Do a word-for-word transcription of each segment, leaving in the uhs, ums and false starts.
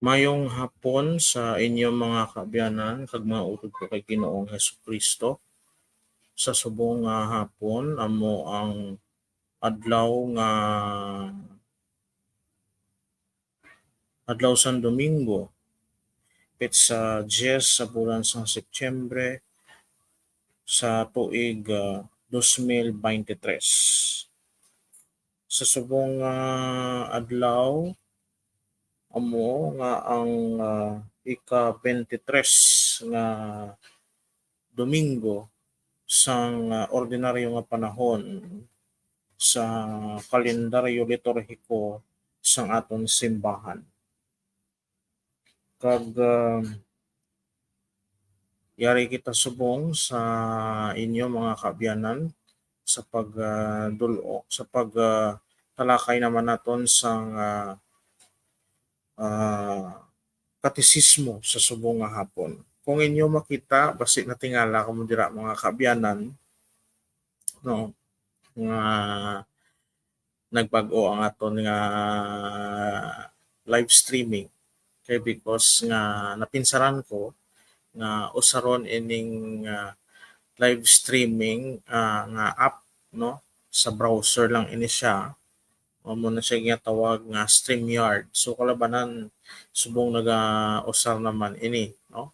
Mayong hapon sa inyo, mga kaabyanan, kag mga utod ko kay Ginoong Jesu-Cristo. Sa subong nga hapon, amo ang adlaw nga, adlaw sang Domingo, petsa diyes sa bulan sang Setyembre sa tuig, ah, dos mil beintitrés. Sa subong nga adlaw, amo nga ang, ah, ika-beintitrés nga Domingo sang, ah, ordinaryo nga panahon sa kalendaryo liturhiko sang aton simbahan. Kag, ah, yari kita subong sa inyo, mga kaabyanan, sa pag, ah, dul-o, sa pag, ah, talakay naman naton sang, ah, ah, katesismo sa subong nga hapon. Kung inyo makita, basi natingala kamo dira, mga kaabyanan, no, nga nagbag-o ang aton nga live streaming. Kay because nga napinsaran ko nga usaron ining, ah, live streaming, ah, nga app, no, sa browser lang ini siya. Amo na siya ginatawag nga StreamYard. So, kalabanan, subong naga-usar naman ini, no?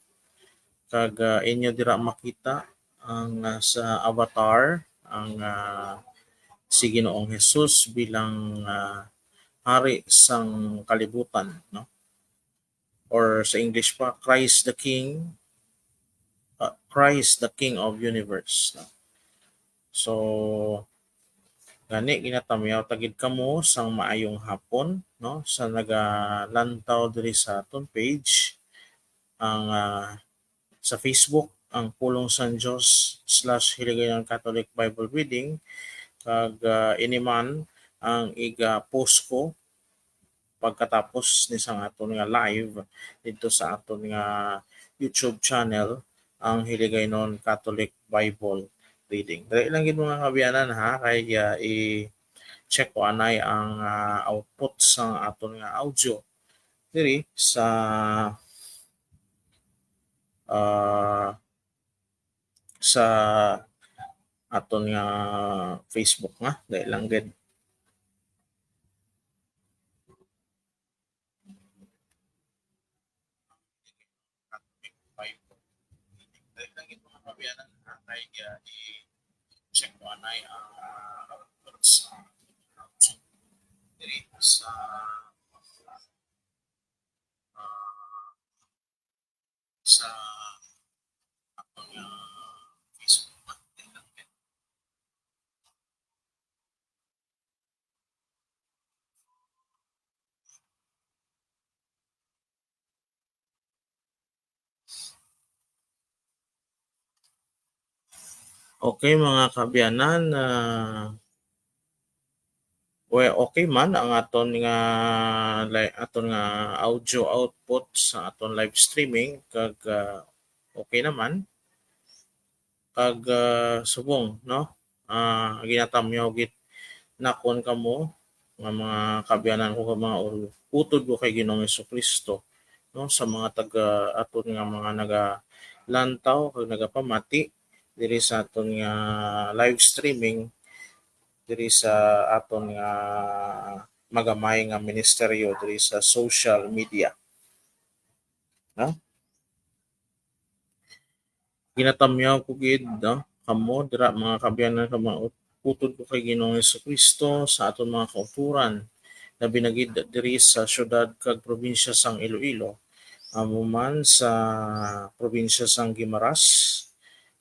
Kag, ah, inyo dira makita ang, ah, sa avatar, ang, ah, si Ginoong Jesus bilang, ah, Hari sang kalibutan, no? Or sa English pa, Christ the King, ah, Christ the King of Universe, no? So, gani, ginatamyaw ta gid kamo sang maayong hapon, no, sa nagalantaw diri sa aton page, ang, ah, sa Facebook, ang Pulong sang Dios slash Hiligaynon Catholic Bible Reading, kag, ah, ini man ang iga-post ko pagkatapos ni sang aton nga live didto sa aton nga YouTube channel, ang Hiligaynon Catholic Bible Reading. Dali lang gid, mga kaabyanan, ha, kay, ah, i-check ko anay ang, ah, output sa aton nga audio diri sa, ah, sa aton nga Facebook nga. Dali lang gid. Check ko anay ang, ah, output sa, diri sa, ah, sa akong, ah, Facebook. Okay, mga kaabyanan, ah, well, okay man ang aton nga, like, aton nga audio output sa aton live streaming, kag, ah, okay naman. Kag, ah, subong, no? Ah, ginatamyaw gid nakon kamo nga mga kaabyanan ko, nga mga ul-, utod ko kay Ginoong Jesu-Cristo, no, sa mga taga aton nga mga nagalantaw kag nagapamati diri sa aton nga live streaming, diri sa aton nga magamay nga ministeryo diri sa social media. No? Ginatamyaw ko gid, no, kamo dira, mga kaabyanan, kag mga ut-, utod ko kay Ginoong Jesu-Cristo, sa aton mga kauturan, labi na gid diri sa siyudad kag probinsya sang Iloilo, amo man sa probinsya sang Guimaras,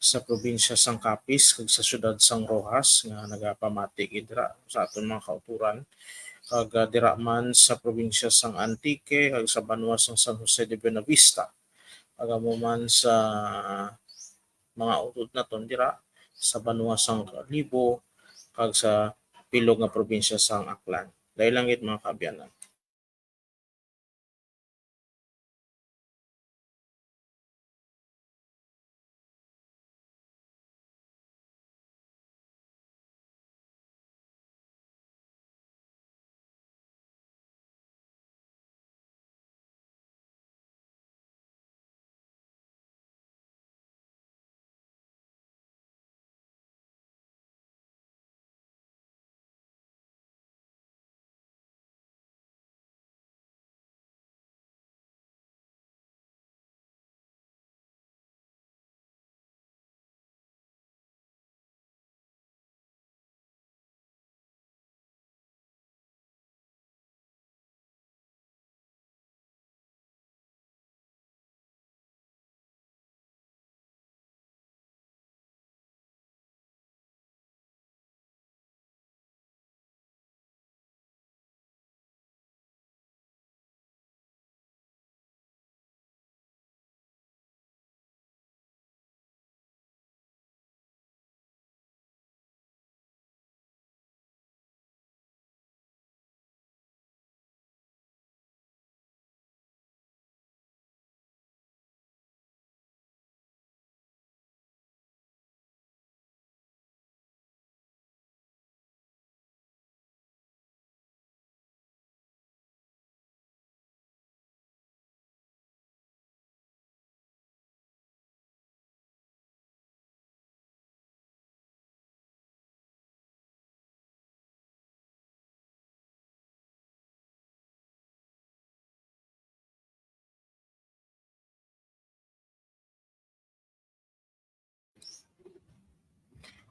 sa probinsya sang Capiz, kag sa siyudad sang Roxas nga nagapamati gid dira sa aton mga kauturan, kag, ah, dira man sa probinsya sang Antique kag sa banwa sang San Jose de Buenavista, kag amo man sa mga utod naton dira sa banwa sang Kalibo kag sa bilog nga probinsya sang Aklan. Dali lang gid, mga kaabyanan.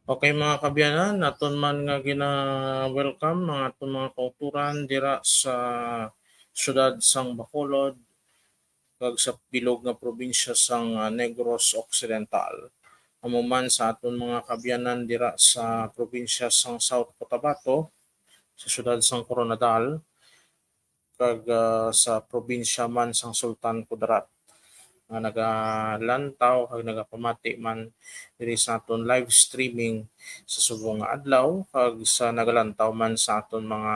Okay, mga kaabyanan, aton man nga gina-welcome ang aton mga kautoran dira sa siyudad sang Bacolod kag sa bilog nga probinsya sang, ah, Negros Occidental. Amo man sa aton mga kaabyanan dira sa probinsya sang South Cotabato, sa siyudad sang Koronadal, kag, ah, sa probinsya man sang Sultan Kudarat, nga nagalantaw kag nagapamati man diri sa aton live streaming sa subong nga adlaw, kag sa nagalantaw man sa aton mga,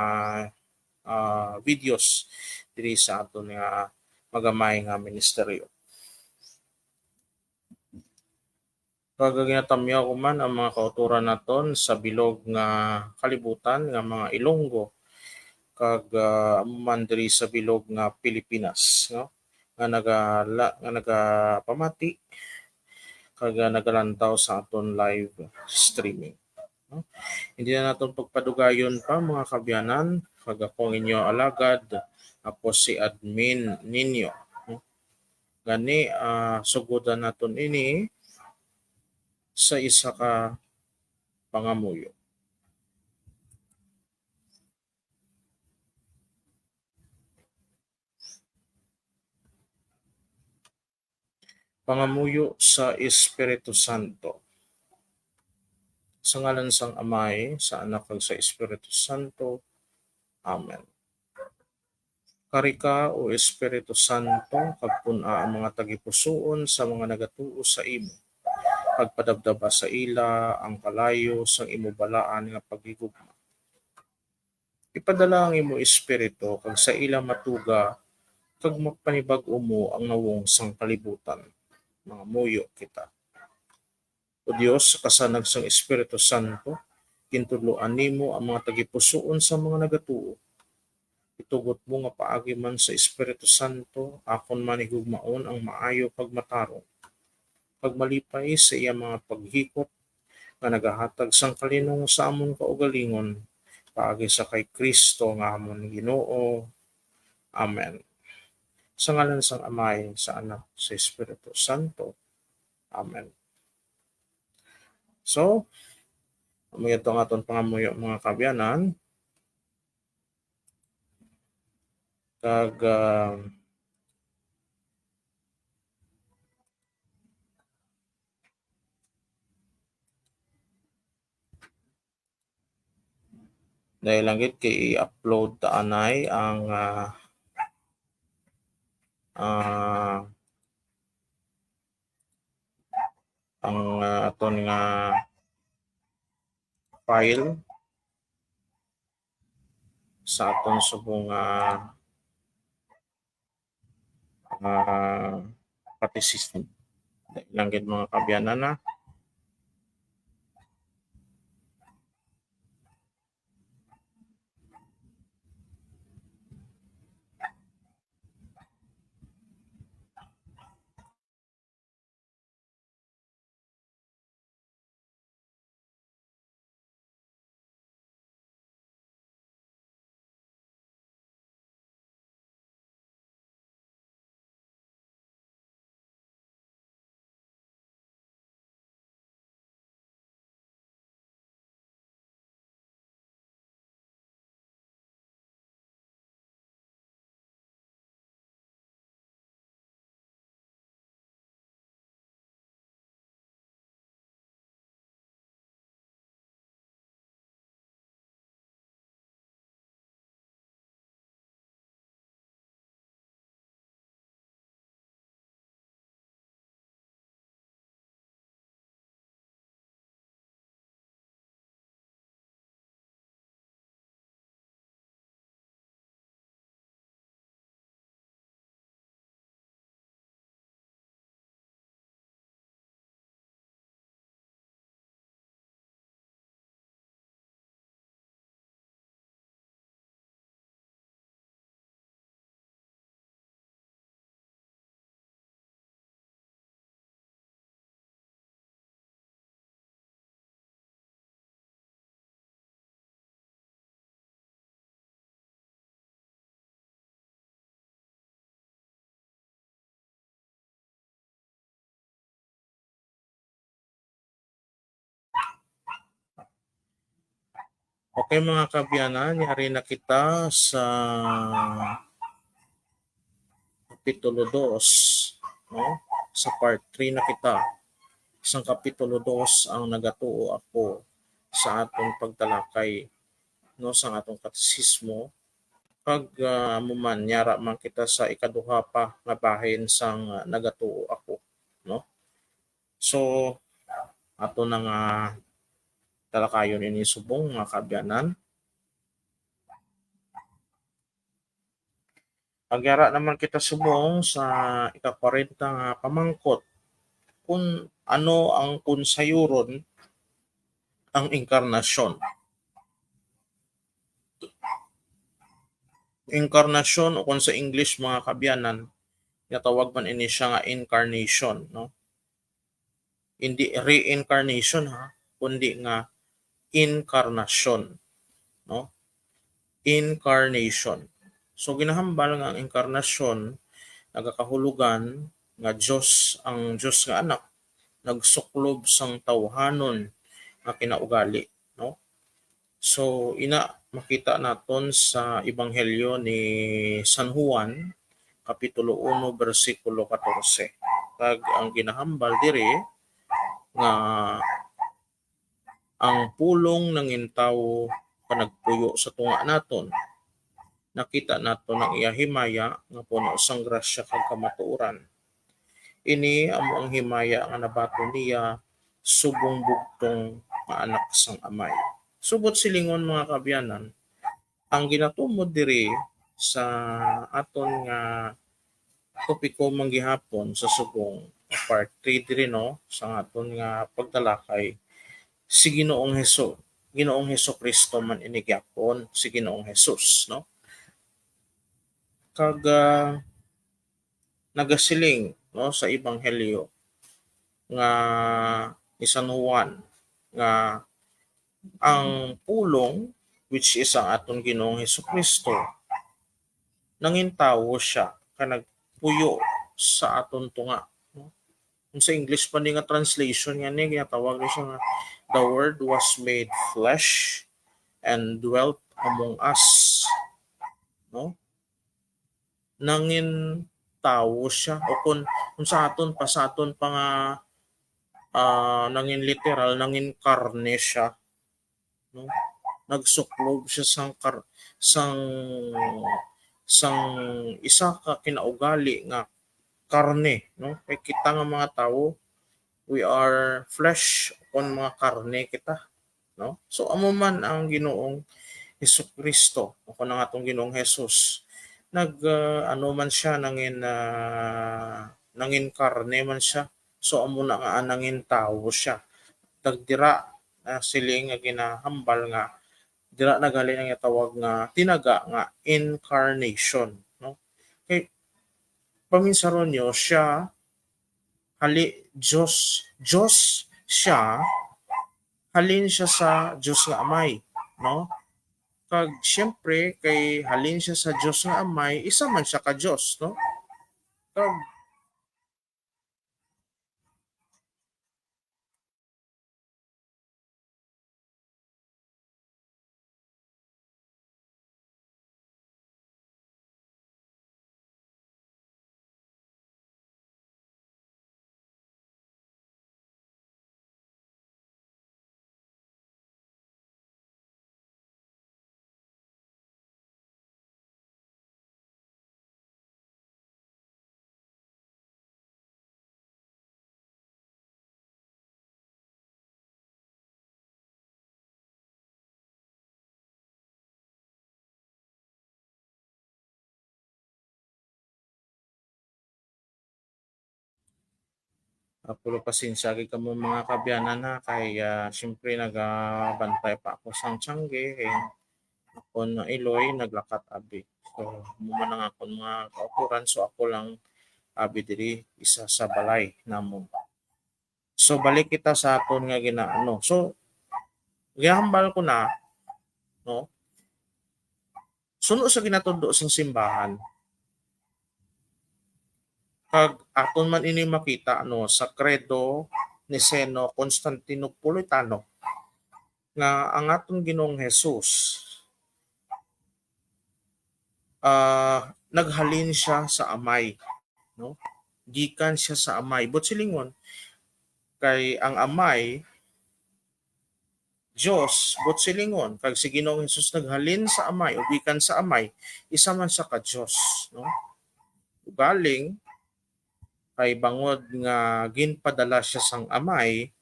ah, videos diri sa aton nga magamay nga ministeryo. Kag ginatamyaw ko man ang mga kautoran naton sa bilog nga kalibutan nga mga Ilonggo kag, ah, amo man diri sa bilog nga Pilipinas, no, nga nagala-, nga nagapamati kag, ah, nagalantaw sa aton live streaming, no? Hindi na naton pagpadugayon pa, mga kaabyanan, kag ako ang inyo alagad, ako si Admin ninyo, no? Gani, ah, sugodan naton ini sa isa ka pangamuyo. Pangamuyo sa Espiritu Santo. Sa ngalan sang Amay, sa Anak, kag sa Espiritu Santo. Amen. Kari ka, O Espiritu Santo, kag pun-a ang mga tagipusoon sa mga nagatuo sa imo, kag padabdaba sa ila ang kalayo sang imo balaan nga paghigugma. Ipadala ang imo Espiritu, kag sa ila matuga, kag mapanibag-o mo ang nawong sang kalibutan. Mangamuyo kita. O Dios, sa kasanag sang Espiritu Santo, gintudloan nimo ang mga tagipusoon sang mga nagatuo. Itugot mo nga paagi man sa Espiritu Santo, akon man higugmaon ang maayo kag matarong, kag malipay sa iya mga paghikot nga nagahatag sang kalinong sa amon kaugalingon, paagi sa kay Cristo nga amon Ginoo. Amen. Sa ngalan sang Amay, sa Anak, sa Espiritu Santo. Amen. So, amo yun ang aton pangamuyo, mga kaabyanan. Kag, ah, dahil lang gid kay i-upload ta anay ang, ah, ah, ang, ah, aton nga file sa aton subong nga, ah, katisismo. Dali lang gid, mga kaabyanan, ha. Okay, mga kaabyanan, yari na kita sa Kapitulo dos, no? Sa part three na kita. Sang Kapitulo dos ang nagatuo ako sa aton pagtalakay, no, sang aton katekismo. Kag, ah, amo man, yara man kita sa ikaduha pa nga bahin sang, ah, nagatuo ako, no? So, ato na nga talakayon ini subong, mga kaabyanan. Agyara naman kita subong sa ika-kwarenta nga pamangkot, kung ano ang, kung sayuron ang inkarnasyon. Inkarnasyon, o kung sa English, mga kaabyanan, ginatawag man ini siya nga incarnation, no? Hindi reincarnation, ha, kundi nga inkarnasyon, no? Incarnation. So, ginahambal nga ang inkarnasyon nagakahulugan nga Dios, ang Dios nga Anak nagsuklob sang tawhanon nga kinaugali, no? So, ina, makita naton sa Ebanghelyo ni San Juan, Kapitulo uno, bersikulo katorse. Kag ang ginahambal diri nga ang pulong nangintawo nga nagpuyo sa tunga naton. Nakita naton ang iya himaya nga puno sang grasya kag kamatuoran. Ini amo ang himaya nga nabaton niya subong bugtong nga anak sang Amay. Subot silingon, mga kaabyanan, ang ginatumod diri sa aton nga topiko man gihapon sa subong, part three diri, no, sa aton nga pagtalakay, si Ginoong Hesu-, Ginoong Hesukristo man ini gihapon, si Ginoong Jesus, no? Kag, ah, nagasiling, no, sa Ebanghelyo nga ni San Juan nga ang pulong, which is ang aton Ginoong Hesukristo, nangintawo siya, ka nagpuyo sa aton tunga, no? Kung sa English pa ni nga translation nga ni, ginatawag ni siya nga, "The Word was made flesh and dwelt among us." No? Nangin tawo siya, o kung, kung sa aton pa, sa aton pa nga, ah, nangin literal, nangin karne siya, no? Nagsuklob siya sang kar-, sang, sang isa ka kinaugali nga karne, no? Kay kita nga mga tawo, we are flesh, kon mga karne kita, no? So, amo man ang Ginoong Hesukristo, o kon ang atong Ginoong Jesus. Nag, ah, ano man siya, nangin, ah, nangin karne man siya. So, amo na nga, ah, nangin tawo siya. Tagdira, ah, siling nga ginahambal nga, dira nagalin ang tawag nga tinaga nga incarnation, no? Kay, paminsaron niyo, siya, hali, Dios, Dios siya, halin siya sa Dios nga Amay, no? Kag, siyempre, kay halin siya sa Dios nga Amay, isa man siya ka Dios, no? Kag, Apo, pasensya gid kamo, mga kaabyanan, ha, kay, ah, siyempre nagabantay pa ako sang tiyangge, kay akon iloy naglakat abi. So, amo man ang akon mga kautoran, so ako lang abi diri isa sa balay namon. So, balik kita sa aton nga ginaano. So, gihambal ko na, no? Suno sa ginatudlo sang simbahan, kag aton man ini makita, no, sa Credo Niceno-Constantinopolitano. nga ang aton Ginoong Jesus, ah, naghalin siya sa Amay, no? Gikan siya sa Amay. Buot silingon, kay ang Amay, Dios, buot silingon, kag si Ginoong Jesus naghalin sa Amay o gikan sa Amay, isa man siya ka Dios, no? Ugaling, kay bangod nga ginpadala siya sang Amay,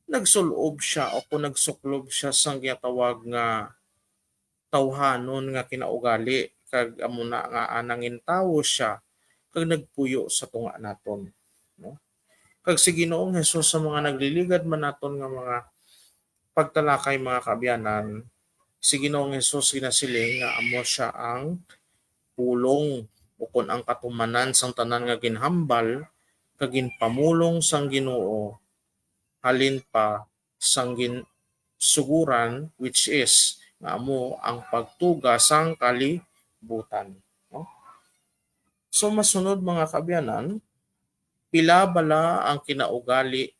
nagsul-ob siya o kung nagsuklob siya sang ginatawag nga tawhanon nga kinaugali, kag amo na nga, ah, nangintawo siya kag nagpuyo sa tunga naton, no? Kag si Ginoong Jesus sa mga nagliligad man naton nga mga pagtalakay, mga kaabyanan, si Ginoong Jesus ginasiling nga amo siya ang pulong ukon ang katumanan sang tanan nga ginhambal kag ginpamulong sang Ginoo halin pa sang ginsuguran, which is nga amo ang pagtuga sang kalibutan, no? So, masunod, mga kaabyanan, pila bala ang kinaugali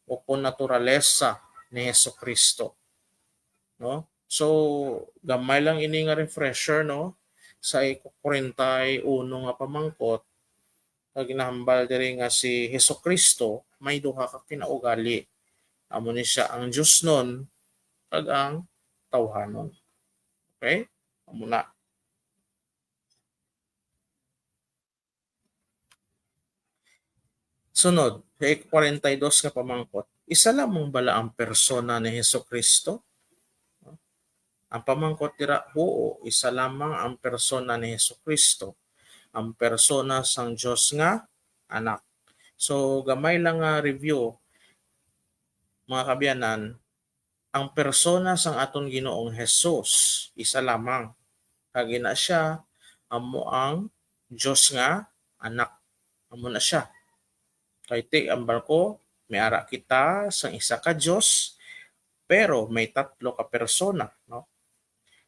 o kon naturalesa ni Jesu-Cristo, no? So, gamay lang ini nga refresher, no? Sa ika-kwarenta y uno nga pamangkot, nga ginahambal diri nga si Jesu-Cristo may duha ka kinaugali. Amo ni siya ang diosnon kag ang tawhanon. Okay? Amo na. Sunod, sa ika-kwarenta y dos nga pamangkot, isa lamang bala ang persona ni Jesu-Cristo? Ang pamangkot dira, huo, isa lamang ang persona ni Jesu-Cristo, ang persona sang Dios nga Anak. So, gamay lang nga review, mga kaabyanan, ang persona sang aton Ginoong Jesus, isa lamang. Kag ina siya, amo ang Dios nga Anak. Amo na siya. Kay ti, ambal ko, may ara kita sang isa ka Dios, pero may tatlo ka persona, no?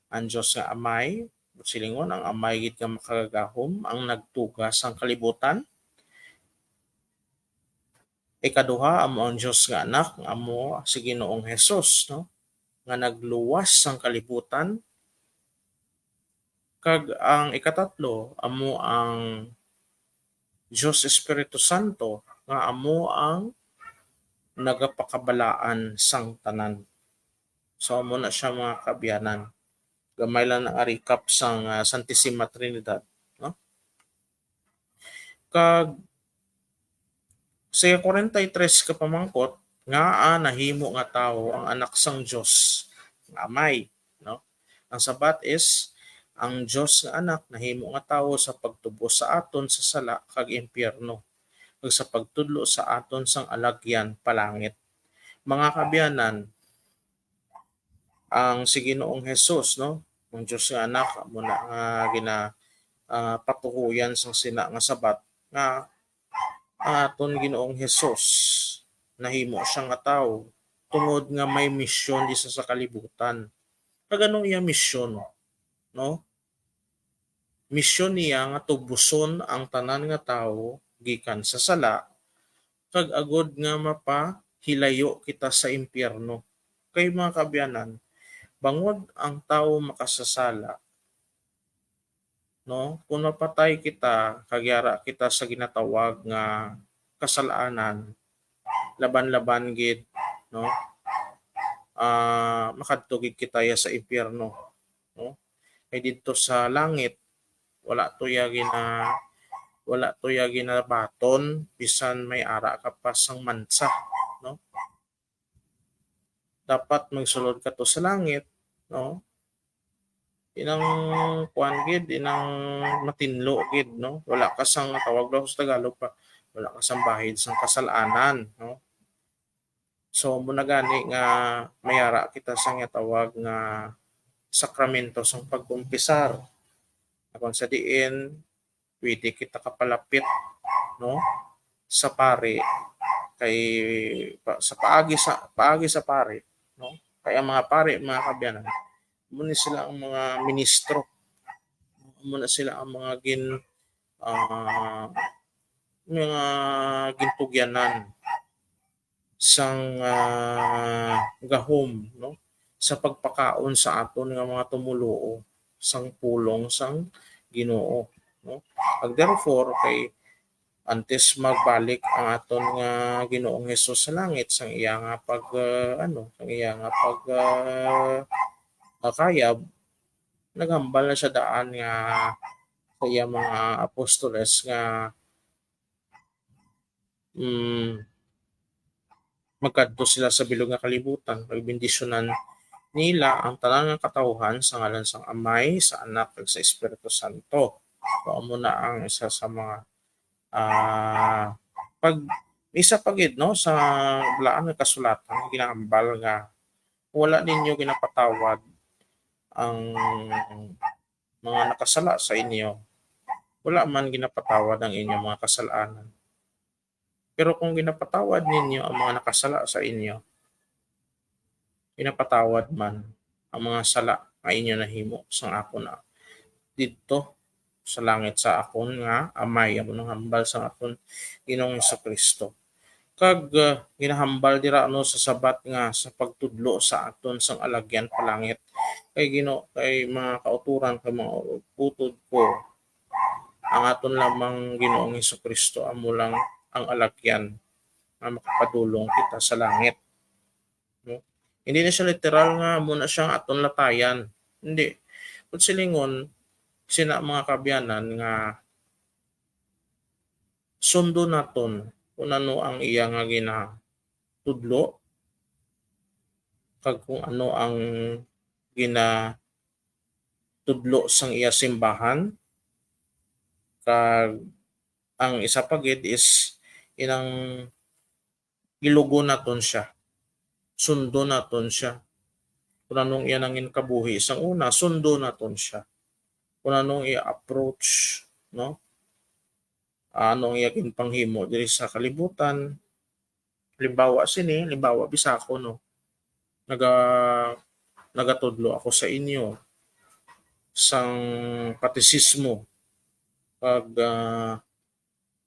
Ang Dios nga Amay, silingon, ang Amay gid nga makagagahom, ang nagtuga sang kalibutan. Ikaduha, amo ang Dios nga Anak, amo si Ginoong Jesus, no? Nga nagluwas sang kalibutan. Kag ang ikatatlo, amo ang Dios Espiritu Santo, nga amo ang nagapakabalaan sang tanan. So, amo na siya, mga kaabyanan. Gamay lang nga recap sang, ah, Santisima Trinidad, no? Kag sa kwarenta y tres ka pamangkot, ngaa nahimo nga tawo ang Anak sang Dios nga Amay, no? Ang sabat is, ang Dios nga Anak nahimo nga tawo sa pagtubos sa aton sa sala kag impyerno, kag sa pagtudlo sa aton sang alagyan palangit. Mga kaabyanan, ang si Ginoong Jesus, no? Ang Dios nga Anak, amo na nga gina-, ah, patuhoyan sang sina nga sabat nga ang aton Ginoong Jesus nahimo siya nga tawo tungod nga may misyon diri sa kalibutan. Kag anong iya misyon, no? Misyon niya nga tubuson ang tanan nga tawo gikan sa sala, kag agod nga mapahilayo kita sa impyerno. Kay, mga kaabyanan, bangod ang tawo makasasala, no? Kung mapatay kita, kag yara kita sa ginatawag nga kasalanan, laban-laban gid, no? Ah, makadto gid kita ya sa impyerno, no? Kay didto sa langit, wala to ya gina-, wala to ya ginabaton, bisan may ara ka pa sang mansa, no? Dapat magsulod ka to sa langit, no? Inang kuan gid, inang matinlo gid, no? Wala ka sang, tawag daw sa Tagalog pa, wala ka sang bahid sang kasalanan, no? So, amo na gani nga may ara kita sa ginatawag nga sakramento sang pagkumpisar. Kung sa diin, pwede kita kapalapit, no, sa pari, kay pa-, sa paagi sa, paagi sa pari, no? Kay ang mga pari, mga kaabyanan, amo ni sila ang mga ministro. Amo na sila ang mga gin-, ah, mga gintugyanan. sang, ah, gahom, no, sa pagpakaon sa aton nga mga tumoluo sang pulong sang Ginoo, no? Ag therefore, kay antes magbalik ang aton nga Ginoong Hesus sa langit, sang iya nga pag, ah, ano, sang iya nga pag, ah, ah, kayab, naghambal na siya daan nga sa iya mga apostoles nga, mm, magkadto sila sa bilog nga kalibutan, pagbendisyonan nila ang tanan nga katawhan sa ngalan sang Amay, sa Anak, kag sa Espiritu Santo. So, amo na ang isa sa mga, ah, pag, isa pa gid, no, sa Balaan nga Kasulatan, ginahambal nga wala ninyo ginapatawad ang mga nakasala sa inyo, wala man ginapatawad ang inyong mga kasalanan. Pero kung ginapatawad ninyo ang mga nakasala sa inyo, ginapatawad man ang mga sala nga inyo nahimo sang akon na didto sa langit sa akon nga Amay, amo nang hambal sang aton Ginoong Jesu-Cristo. Kag, ah, ginahambal dira, ano, sa Sabat nga sa pagtudlo sa aton sang alagyan palangit. Kay Gino-, kay mga kauturan, kay mga utod ko, ang aton lamang Ginoong Jesu-Cristo amo lang ang alagyan nga makapadulong kita sa langit. No? Hindi na siya literal nga amo na siya ang aton latayan. Hindi. Kung silingon, sina mga kaabyanan nga sundo naton kung ano ang iya nga ginatudlo, kag kung ano ang ginatudlo sang iya simbahan, kag ang isa pa gid is inang ilugon naton siya, sundon naton siya. Kung anong iya nangin kabuhi sang una, sundon naton siya. Kung anong iya approach, no? Ano ang iya ginpanghimo diri sa kalibutan? Halimbawa sini, halimbawa bisako, no? Naga-, nagatudlo ako sa inyo sang katisismo, pag, ah,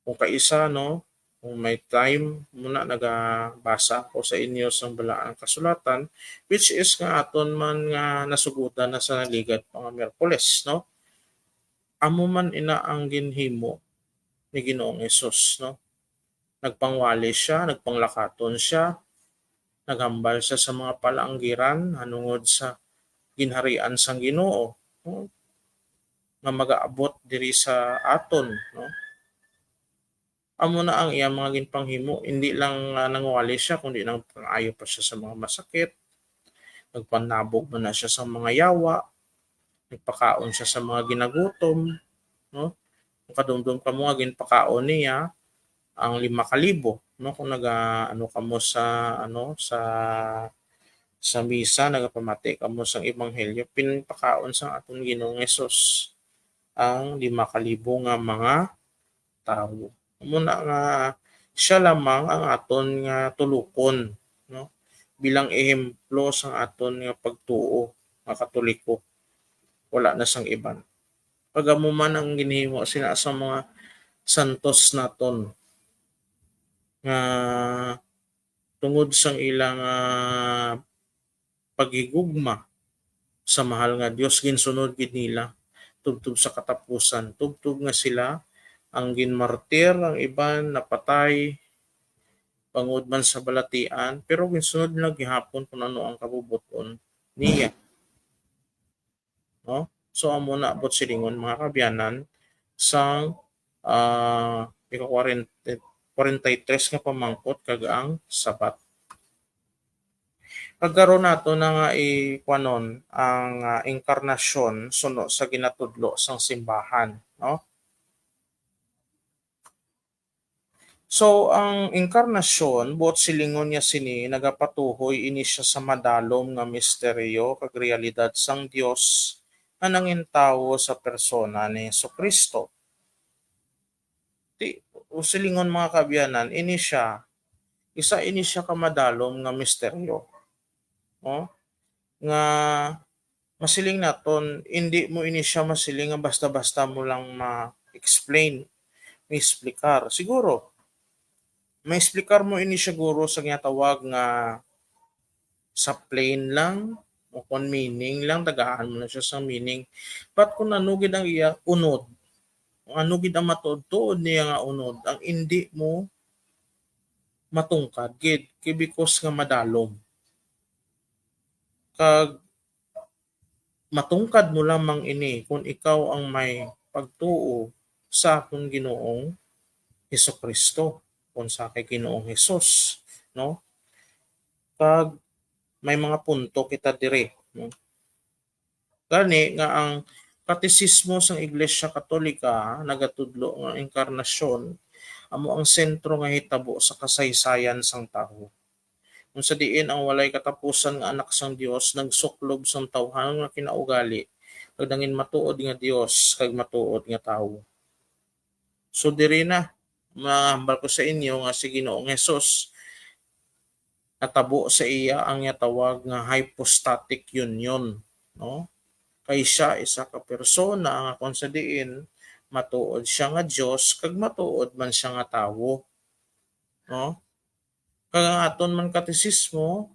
kung kaisa, no, kung may time, muna nagabasa ako sa inyo sang Balaan Kasulatan, which is nga aton man nga nasugotan na sa naligad pa nga Miyerkules, no? Amo man ina ang ginhimo ni Ginoong Hesus, no? Nagpangwali siya, nagpanglakaton siya, naghambal siya sa mga palanggiran hanungod sa ginharian sang Ginoo, no? Nga magaabot diri sa aton, no? Amo na ang iyang mga ginpanghimo. Hindi lang, ah, nangwali siya, kundi nagpang-ayo pa siya sa mga masakit. Nagpanabog man na siya sa mga yawa. Nagpakaon siya sa mga ginagutom, no? Makadumdom kamo nga ginpakaon niya ang lima ka libo, no? Kung naga-, ano kamo sa, ano, sa, sa misa, nagapamati kamo sang ebanghelyo, pinpakaon sang aton Ginoong Hesus ang lima ka libo nga mga tawo. Amo na nga siya lamang ang aton nga tulukon, no? Bilang ehemplo sang aton nga pagtuo nga Katoliko. Wala na sang iban. Kag amo man ang ginhimo sina sa mga santos naton nga tungod sang ilang, ah, paghigugma sa mahal nga Dios, ginsunod gid nila tubtob sa katapusan, tubtob nga sila ang ginmartir, ang iban napatay bangod man sa balatian, pero ginsunod nila gihapon kung ano ang kabubot-on niya. No? So, amo na, buot silingon, mga kaabyanan, sang, ah, ika-kwarenta, kwarenta y tres nga pamangkot kag ang Sabat. Kag karon nato na nga ikuanon ang, ah, inkarnasyon suno sa ginatudlo sang simbahan, no? So, ang inkarnasyon, buot silingon niya sini, nagapatuhoy ini siya sa madalom nga misteryo kag realidad sang Dios nga nangin tawo sa persona ni Jesu-Cristo. Ti-, buot silingon, mga kaabyanan, ini siya, isa ini siya ka madalom nga misteryo. No? Nga masiling naton, hindi mo ini siya masiling nga basta-basta mo lang ma-explain, ma-explicar. Siguro, Maexplikar mo ini siguro sa ginatawag nga sa plain lang, o kon meaning lang, tagaan mo na siya sa meaning. But kung ano gid ang iya unod, kung ano gid ang matuod-tuod niya nga unod, ang indi mo matungkad gid, kay because nga madalom. Kag matungkad mo lamang ini kon ikaw ang may pagtuo sa aton Ginoong Hesukristo, kon sa kay Ginoong Hesus, no? Kag may mga punto kita diri, no? Gani nga ang Katesismo sang Iglesia Katolika nagatudlo nga ang inkarnasyon amo ang sentro nga hitabo sa kasaysayan sang tawo. Kung sa diin ang walay katapusan nga Anak sang Dios nagsuklob sang tawhan nga kinaugali, kag nangin matuod nga Dios kag matuod nga tawo. So diri na, mahambal ko sa inyo nga si Ginoong Hesus natabo sa iya ang ginatawag nga hypostatic union, no? Kay siya isa ka persona nga kung sa diin matuod siya nga Dios kag matuod man siya nga tawo, no? Kag ang aton man katesismo,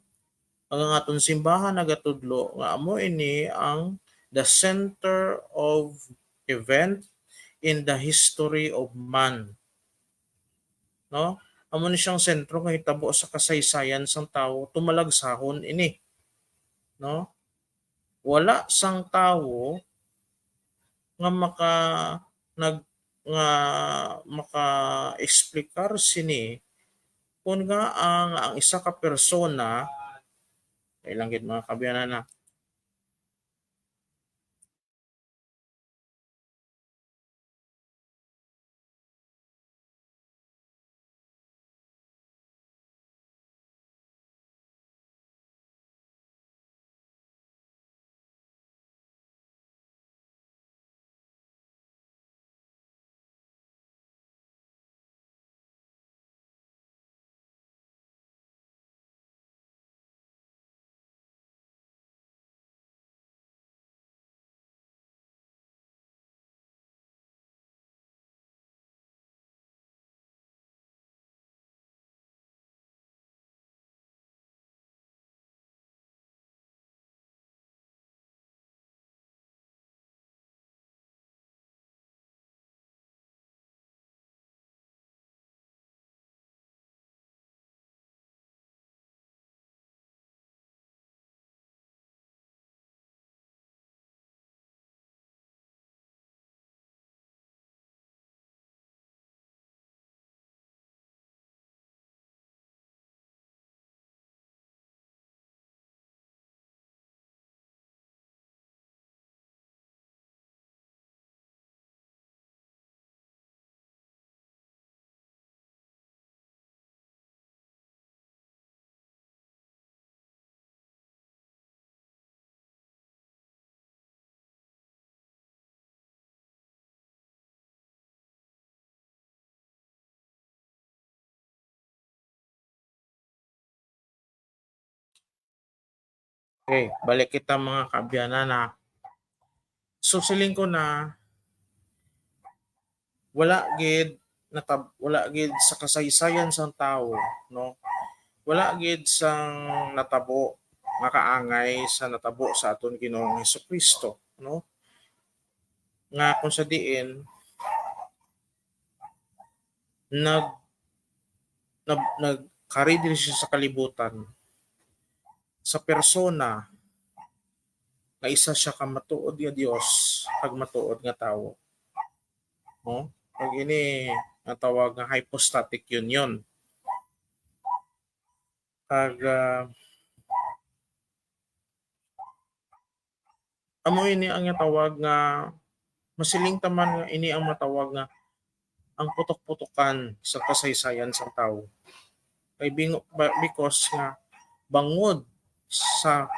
kag ang aton simbahan nagatudlo nga amo ini ang the center of event in the history of man. No? Amo ni siyang sentro nga hitabo sa kasaysayan sang tawo, tumalagsahon ini. No? Wala sang tawo nga maka nag nga maka-explicar sini kun nga ang, ang isa ka persona, kailang gid mga kaabyanan na. Okay, balik kita, mga kaabyanan, ha. So, siling ko na wala gid natab-, wala gid sa kasaysayan sang tawo, no? Wala gid sang natabo nga kaangay sa natabo sa aton Ginoong Jesu-Cristo, no? Nga kung sa diin nag-, nag-, nagkari diri siya sa kalibutan sa persona nga isa siya ka matuod nga Dios kag matuod nga tawo. No? Kag ini ang tawag nga hypostatic union. Kag, ah, amo ini ang tawag nga, masiling ta man nga ini ang matawag nga ang putok-putokan sa kasaysayan sang tawo. Kay bingo-, ba-, because nga bangod sa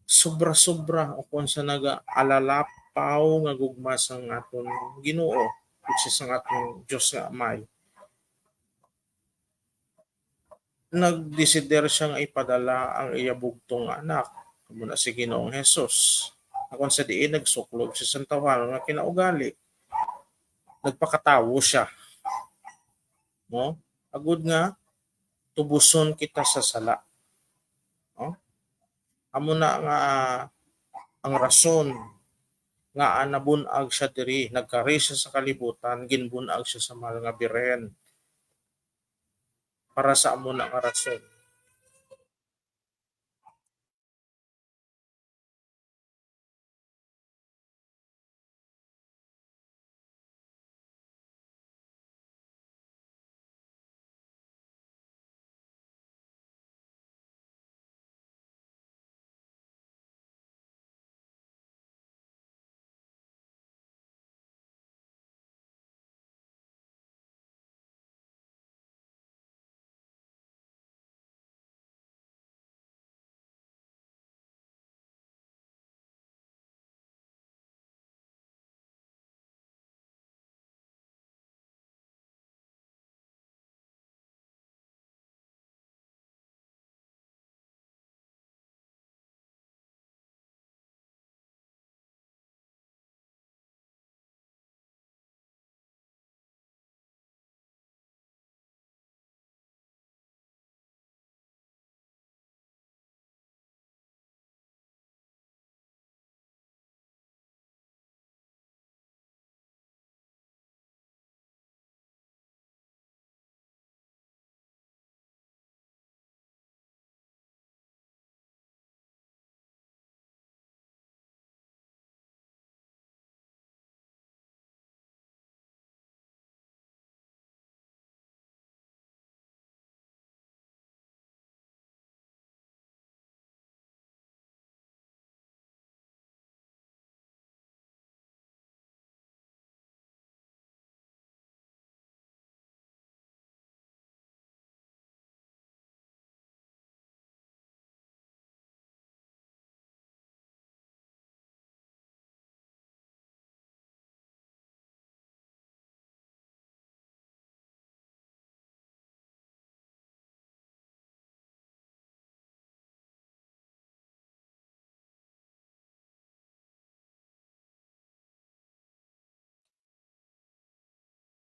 sobra-sobra o kung sa nagaalalapaw nga gugma sang aton Ginoo, which is ang aton Dios nga Amay, nagdesider siya nga ipadala ang iya bugtong nga anak, amo na si Ginoong Jesus. Kung sa diin nagsuklob siya sa tawhana nga kinaugali, nagpakatawo siya. No? Agud nga tubuson kita sa sala. No? Amo na nga, ah, ang rason nga, ah, nabun-ag siya diri, nagkari siya sa kalibutan, ginbun-ag siya sa Mahal nga Birhen. Para sa amo na nga rason.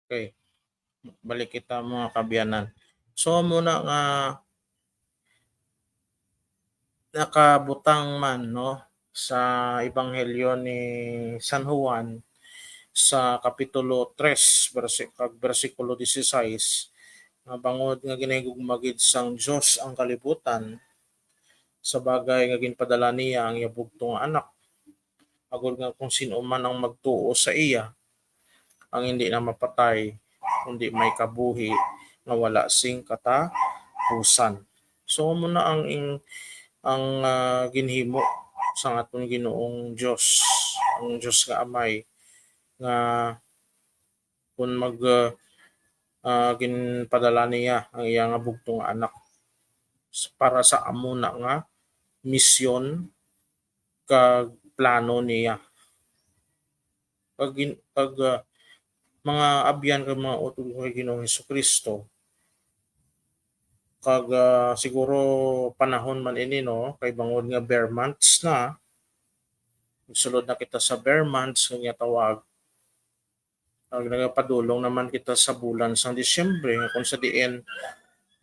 Okay. Balik kita, mga kaabyanan. So, amo na nga nakabutang man, no, sa Ebanghelyo ni San Juan sa Kapitulo tres, bersi-, kag bersikulo dieciséis, nga bangod nga ginahigugma gid sang Dios ang kalibutan, sa bagay nga ginpadala niya ang iya bugtong nga Anak, agod nga kung sin-o man ang magtuo sa iya, ang hindi na mapatay, kundi may kabuhi nga wala sing katapusan. So, amo na ang ing-, ang, ah, ginhimo sang aton Ginoong Dios, ang Dios nga Amay, nga kun mag, ah, ah, ginpadala niya ang iya nga bugtong nga Anak s-, para sa amo na nga misyon kag plano niya. Kag gin-, kag, ah, mga abyan kag mga utod ko kay Ginoong Jesu-Cristo, kag, ah, siguro panahon man ini, no, kay bangod nga ber months na, sulod na kita sa ber months nga ginatawag, ag nagapadulong naman kita sa bulan sang Disyembre, nga kung sa diin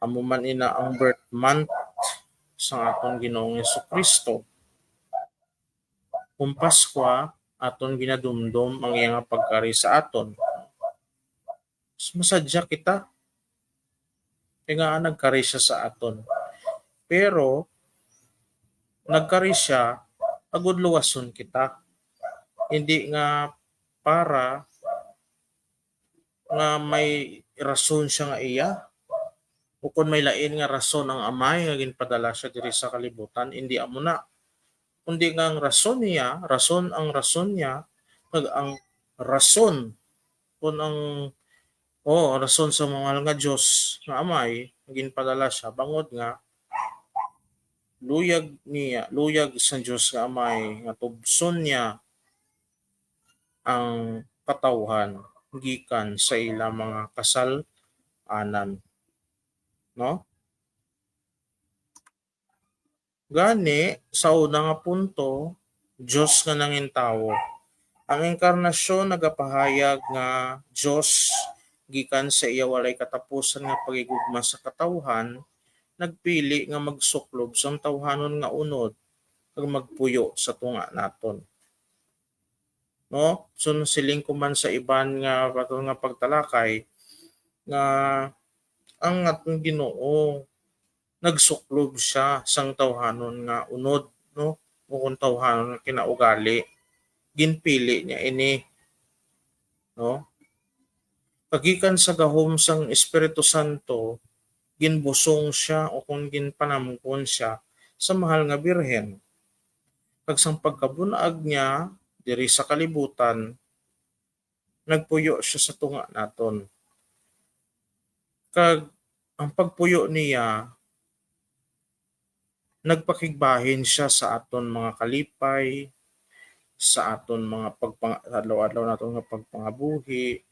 amo man ina ang birth month sang aton Ginoong Jesu-Cristo. Kung Paskwa, aton ginadumdom ang iya nga pagkari sa aton. Mas masadya kita. Kay nga nagkari siya sa aton. Pero, nagkari siya, agud luwason kita. Hindi nga para nga may rason siya nga iya, ukon may lain nga rason ang Amay nga ginpadala siya diri sa kalibutan, indi amo na. Kundi nga ang rason niya, rason, ang rason niya, kag ang rason, kun ang, o, rason sa mahal nga Dios nga Amay, ginpadala siya, bangod nga luyag niya, luyag sa Dios nga Amay, nga tubson niya ang katawhan gikan sa ila mga kasal-anan. No? Gani, sa una nga punto, Dios nga nangin tawo. Ang inkarnasyon nagapahayag nga Dios gikan sa iya walay katapusan nga paghigugma sa katawhan, nagpili nga magsuklob sang tawhanon nga unod kag magpuyo sa tunga naton. No? So, nasiling ko man sa iban nga, aton nga pagtalakay nga ang aton Ginoo nagsuklob siya sang tawhanon nga unod, no? O kung tawhanon nga kinaugali, ginpili niya ini, no? Kagikan sa gahom sang Espiritu Santo, ginbusong siya o kung ginpanamkon siya sa mahal nga birhen. Kag sang pagkabun-ag niya diri sa kalibutan, nagpuyo siya sa tunga naton. Kag ang pagpuyo niya, nagpakigbahin siya sa aton mga kalipay, sa aton mga pagpang-, adlaw-adlaw naton nga pagpangabuhi,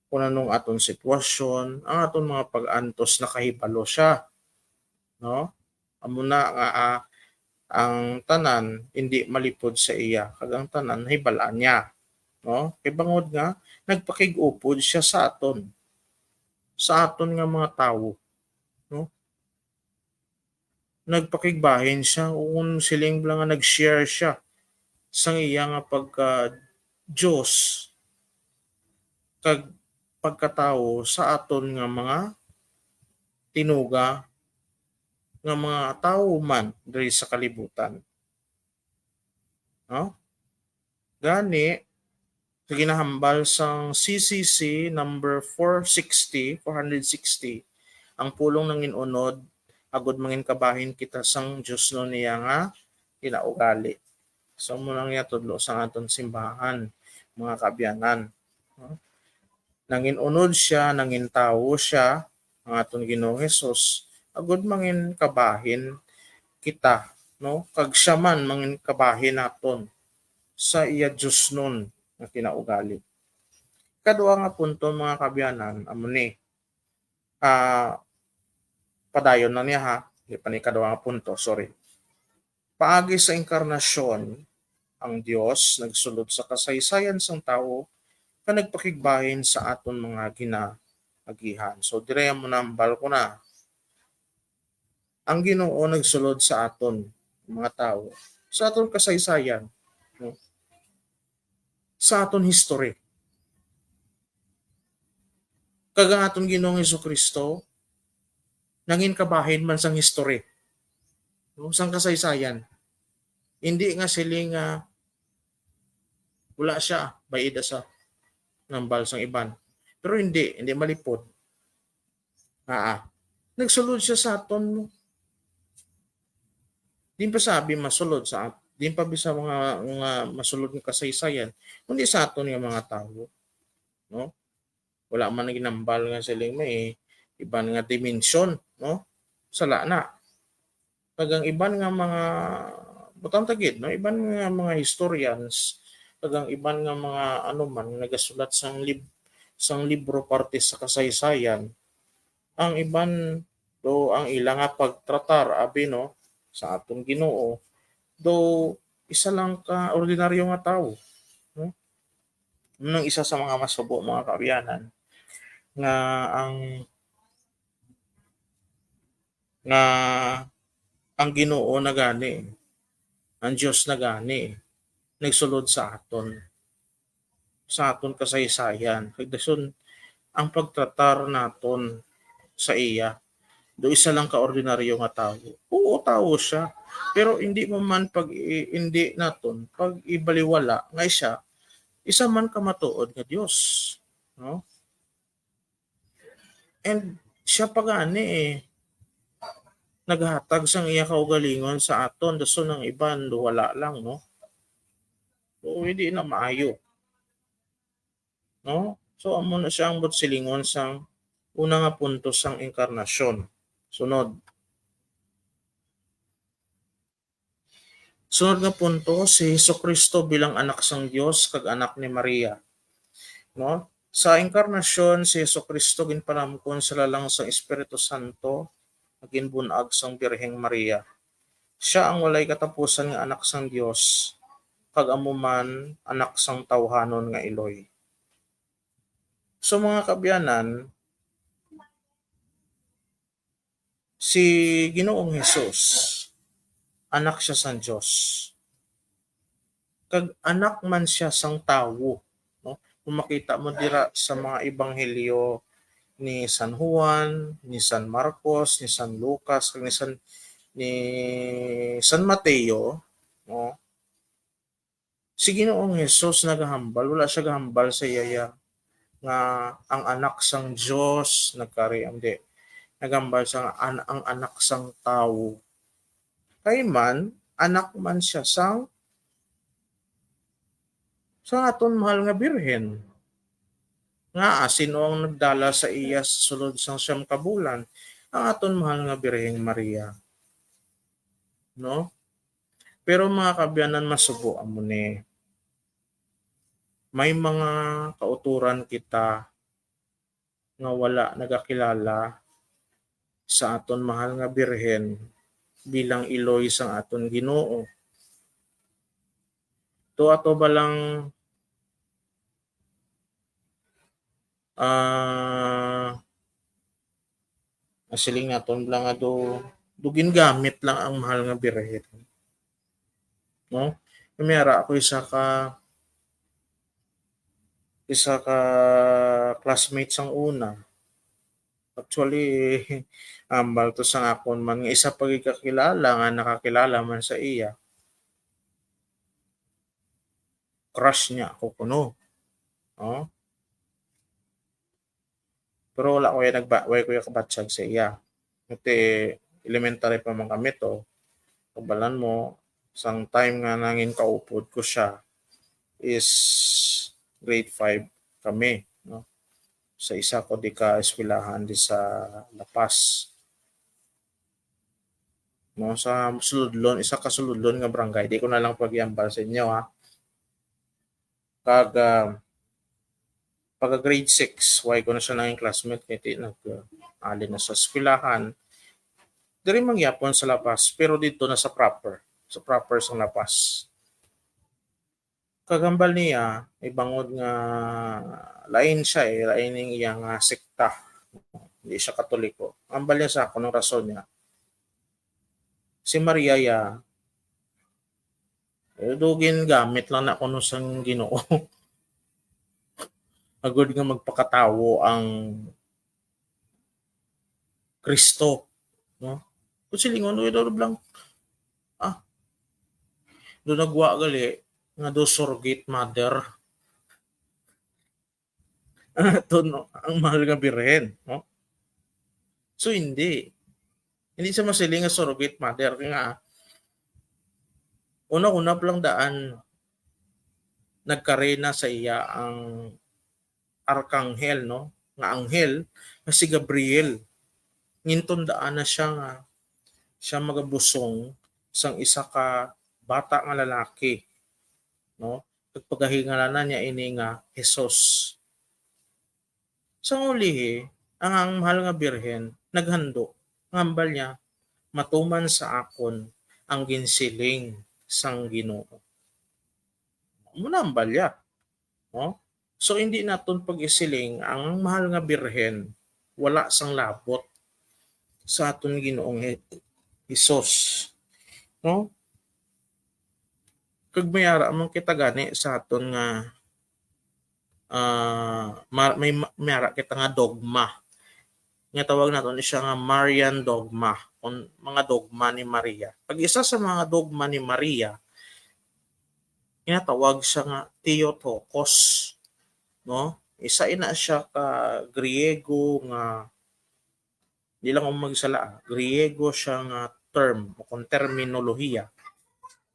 kung anong aton sitwasyon, ang aton mga pag-antos, nakahibalo siya, no? Amo na nga, ah, ang tanan hindi malipod sa iya, kag ang tanan nahibal-an niya, no? Kay bangod nga nagpakig-upod siya sa aton, sa aton nga mga tawo, no? Nagpakigbahin siya, o kung siling bala nga nag-share siya sang iya nga pagka-Dios kag pagkatawo sa aton nga mga tinuga, nga mga tawo man diri sa kalibutan. No? Gani, sa ginahambal sang C C C number four sixty, four hundred sixty, ang pulong nangin-unod, agud mangin kabahin kita sang diosnon niya nga kinaugali. So, amo lang niya tudlo sang aton simbahan, mga kaabyanan. No? Nangin-unod siya, nangin tawo siya, ang aton Ginoong Hesus, agud mangin kabahin kita, no? Kag siya man mangin kabahin naton sa iya diosnon nga kinaugali. Kadua nga punto, mga kaabyanan, amo ni, ah, padayon na niya, ha. Di pa ni kadua nga punto, sorry. Paagi sa inkarnasyon, ang Dios nagsulod sa kasaysayan sang tawo nga nagpakigbahin sa aton mga ginaagihan. So, dire mo nambal ko na. Ang Ginoo nagsulod sa aton, mga tawo, sa aton kasaysayan, no? Sa aton history. Kag ang aton Ginoong Jesu-Cristo nangin kabahin man sang history, no? Sang kasaysayan. Hindi nga siling nga wala siya, bayid sa nambal sang iban. Pero hindi, hindi malipod. Aa, nagsulod siya sa aton. Di pa sabi masulod sa at-, di pa bisa mga, mga masulod nga kasaysayan, kundi sa aton nga mga tawo, no? Wala man ginambal nga siling may iban nga dimensyon, no? Sala na. Kag ang iban nga mga, butang ta gid, no? Iban nga mga historians, kag ang iban nga mga, ano man, nagasulat sang lib-, sang libro parte sa kasaysayan, ang iban, do ang ila nga pagtratar, abi, no, sa aton Ginoo, do isa lang ka ordinaryo nga tawo, no? Nang isa sa mga masubo, mga kaabyanan, nga ang, nga ang Ginoo na gani, ang Dios na gani, nagsulod sa aton, sa aton kasaysayan. Kag dason, ang pagtratar naton sa iya, do isa lang ka ordinaryo nga tawo. Oo, tawo siya, pero hindi mo man pag i-, hindi naton pag-ibaliwala nga siya isa man ka matuod nga Dios, no? And siya pa gani, eh, naghatag sang iya kaugalingon sa aton, dason ang iban wala lang, no? So, hindi na maayo. No? So, amo na siya ang buot silingon sang una nga punto sang inkarnasyon. Sunod. Sunod nga punto, si Jesu-Cristo bilang Anak sang Dios kag Anak ni Maria. No? Sa inkarnasyon, si Jesu-Cristo ginpanamkon sa lalang sang Espiritu Santo, nga ginbun-ag sang Birheng Maria. Siya ang walay katapusan nga Anak sang Dios, kag amo man Anak sang tawhanon nga iloy. So, mga kaabyanan, Si Ginoong Hesus, anak siya sang Dios. Kag anak man siya sang tawo, no? Kung makita mo dira sa mga ebanghelyo ni San Juan, ni San Marcos, ni San Lucas, kag ni San, ni San Mateo, no? Si Ginoong Hesus nagahambal, wala siya gahambal sa iya nga ang anak sang Dios nagkari, hindi. Nagahambal sa an-, ang anak sang tawo. Kay man, anak man siya sang, sang aton mahal nga birhen. Nga, ah, sino ang nagdala sa iya sa sulod sang siyam ka bulan? Ang aton mahal nga Birheng Maria. No? Pero mga kaabyanan, masubo amo ni. May mga kautoran kita nga wala nagakilala sa aton mahal nga birhen bilang iloy sang aton Ginoo. To ato ba lang, ah, masiling naton lang nga do, do gingamit lang ang mahal nga birhen. No? May ara ako isa ka, isa ka classmate sang una. Actually, ambal to sang akon man nga isa pa gid kakilala nga nakakilala man sa iya. Crush niya ako kuno. Oh. Pero wala ko ya nagba-, wala ko ya kabatyag sa iya. Kay elementary pa man kami to. Kabalan mo, sang time nga nangin kaupod ko siya is grade five kami, no? Sa isa ko di ka eskwelahan di sa La Paz. No, sa Suludlon, isa ka Suludlon nga barangay. Di ko na lang pag-iambal sa inyo, ha. Kag, ah, pagka grade six, why ko na siya nangin classmate kay ti nag, ah, ali na sa eskwelahan. Diri man gyapon sa La Paz, pero dito na sa proper, sa proper sa La Paz. Kag hambal niya, ibangod nga lain siya eh, lain ning iya nga sekta. Hindi siya Katoliko. Hambal niya sa akon ang rason niya. Si Maria ya, eh, do gingamit lang na kuno sang Ginoo. Agod nga magpakatawo ang Kristo, no? Kung silingon, "Uy, daw lang, ah, do nagwa gali nga do surrogate mother." Ato, no, ang mahal nga birhen, no? So, hindi. Hindi siya masiling nga surrogate mother. Kaya nga, una-una pa lang daan, nagkarena sa iya ang arkanghel, no? Nga anghel, nga si Gabriel. Ngintundaan na siya nga siya magabusong sang isa ka bata nga lalaki, no? Kag pagahingalanan niya ini nga Jesus. Sang ulihi, ang, ang mahal nga birhen naghandok, nga hambal niya, "Matuman sa akon ang ginsiling sang Ginoo." Amo na hambal niya, no? So, hindi naton pag-isiling ang mahal nga birhen wala sang labot sa aton Ginoong He-, Jesus, no? Kag may ara man kita gani sa aton nga, ah, ma-, may ma-, may ara kita nga dogma. Nga tawag naton siya nga Marian dogma, o mga dogma ni Maria. Pag isa sa mga dogma ni Maria, ginatawag siya nga Theotokos, no? Isa ina siya ka Griego nga, di lang ako magsala, ah, Griego siya nga term o kung terminolohiya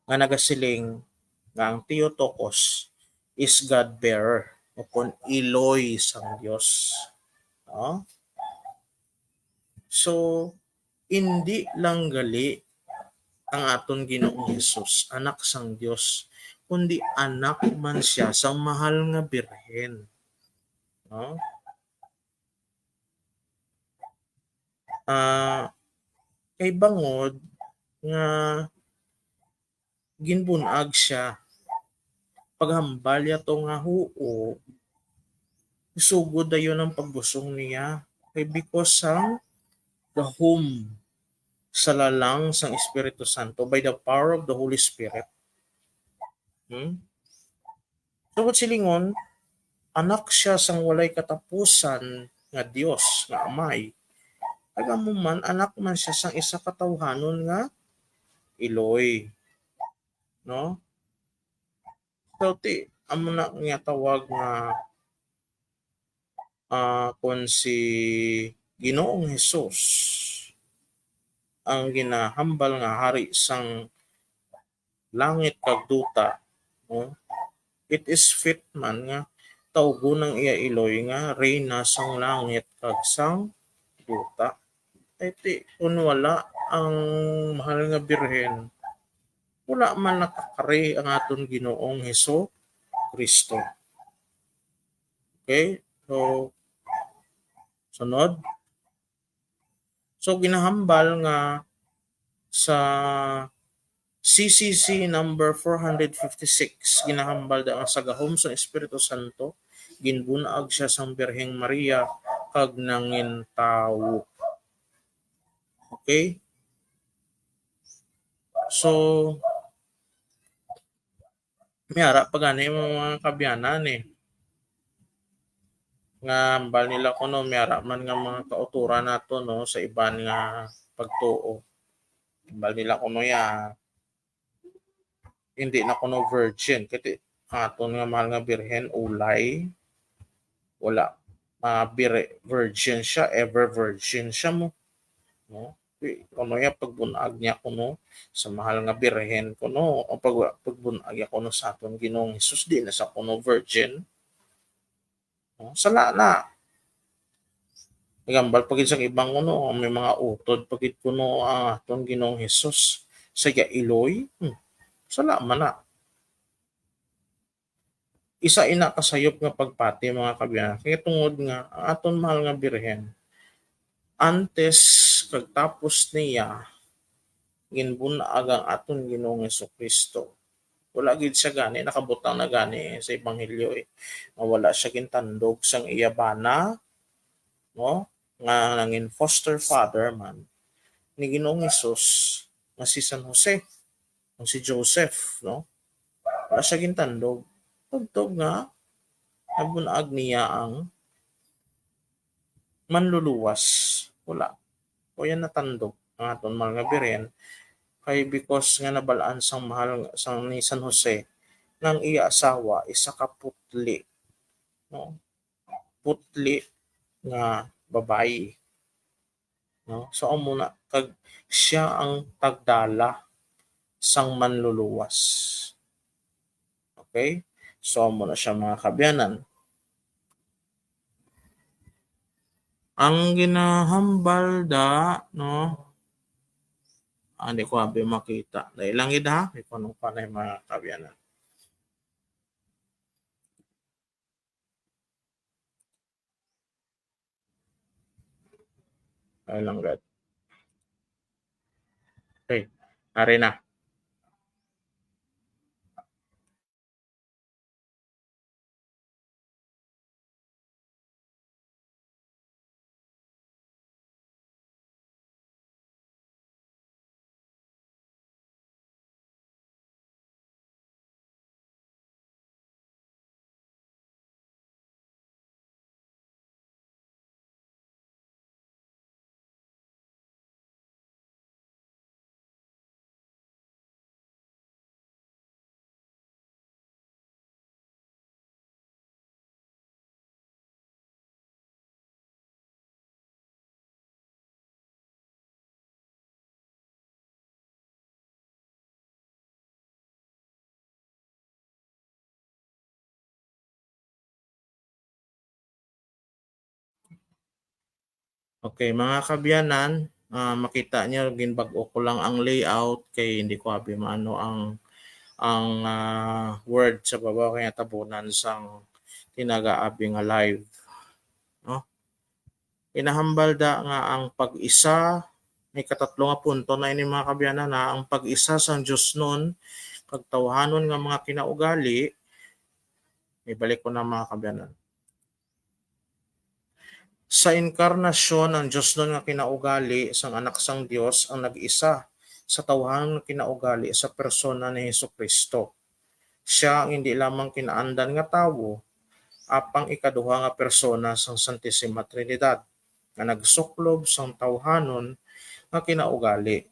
nga nagasiling nga ang Theotokos is God bearer o kung iloy sang Dios. No? So, hindi lang gali ang aton Ginoong Jesus, anak sang Dios, kundi anak man siya sang mahal nga birhen. No? Ah, kay bangod nga ginbun-ag siya, paghambal niya to nga huo, sugod dayon ang pagbusong niya. Kay because sang gahom sa lalang sang Espiritu Santo, by the power of the Holy Spirit. Hmm? Tungod silingon, anak siya sang walay katapusan nga Dios nga Amay. Kag amo man, anak man siya sang isa ka tawhanon nga Iloy. No? So, ti, amo na nga tawag nga, ah, kung si Ginoong Hesus ang ginahambal nga hari sang langit kag duta, no? It is fit man nga tawgon ang iya Iloy nga Reyna sang langit kag sang duta. Ay, ti, kung wala ang mahal nga Birhen, wala man nakakari ang aton Ginoong Hesu Kristo. Okay? So, sunod. So, ginahambal nga sa C C C number four hundred fifty-six, ginahambal da nga sa gahom sang Espiritu Santo, ginbun-ag siya sang Birheng Maria kag nangintawo. Okay? So, may ara pa gani mga, mga kabyanan, eh. Nga hambal nila kuno, may ara man nga mga kautoran nato, no, sa iban nga pagtuo. Hambal nila kuno ya, hindi na kuno virgin. Kay ti-, aton nga mahal nga birhen, ulay. Wala. Ah, vir-, virgin siya, ever virgin siya mo. No? Di, kuno ya pagbun-ag niya kuno sa mahal nga birhen kuno, o pag, pagbun-ag ya kuno sa aton Ginoong Hesus, di na sa kuno virgin. No? Sala na. Nagambal pa gid sang ibang kuno, may mga utod pa gid kuno ang aton Ginoong Hesus sa iya iloy. Hmm. Sala man na. Isa ina ka sayop nga pagpati, mga kabyanan, kay tungod nga ang aton mahal nga birhen, antes kag tapos niya, ginbun-ag ang aton Ginoong Jesu-Cristo. Wala gid siya gani, nakabutang na gani sa ebanghelyo, eh, nga wala siya gintandog sang iya bana, no? Nga nangin foster father man ni Ginoong Hesus nga si San Jose, o si Joseph, no? Wala siya gintandog. Tubtob nga nabun-ag niya ang manluluwas. Wala. O yan natandog ang aton mahal nga birhen. Kay because nga nabal-an sang mahal sang ni San Jose nga ang iya asawa isa ka putli, no? Putli nga babayi. No? So, amo na, kag siya ang tagdala sang manluluwas. Okay? So, amo na siya, mga kabyanan. Ang ginahambal da, no? Ah, hindi ko abi makita. Dahil lang gid, ha? Ikaw nung panay, mga kabyanan. Ay lang, God. Okay. Ari na. Okay, mga kabyanan, ah, makita niyo, ginbag-o ko lang ang layout kay hindi ko abi maano ang, ang, ah, word sa babaw kay natabunan sang tinagaabi nga live. No? Ginahambal da nga ang pag-isa, may katatlo nga punto na ini, mga kabyanan, ha, ang pag-isa sang diosnon kag tawhanon nga mga kinaugali. Ibalik ko na, mga kabyanan. Sa inkarnasyon, ang diosnon nga kinaugali sang Anak sang Dios ang nag-isa sa tawuhanon nga kinaugali sa persona ni Jesu-Cristo. Sia ang indi lamang kinaandan nga tawo, apang ikaduha nga persona sang Santisima Trinidad, nga nagsuklob sang tawuhanon nga kinaugali.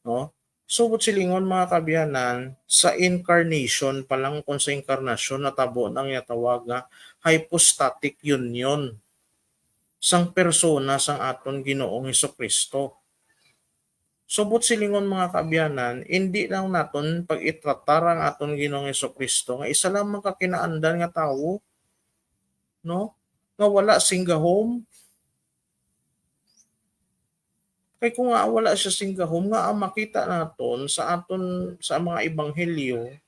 No? Subot silingon, mga kaabyanan, sa incarnation pa lang, kung sa inkarnasyon, natabo na ang ginatawag nga hypostatic union sang persona sang aton Ginoong Jesu-Cristo. Subot silingon, mga kaabyanan, indi lang naton pag-itratar ang aton Ginoong Jesu-Cristo nga isa lamang ka kinaandan nga tawo, no? Nga wala sing gahom. Kay kung nga wala siya sing gahom, nga ang makita naton sa aton, sa mga ebanghelyo,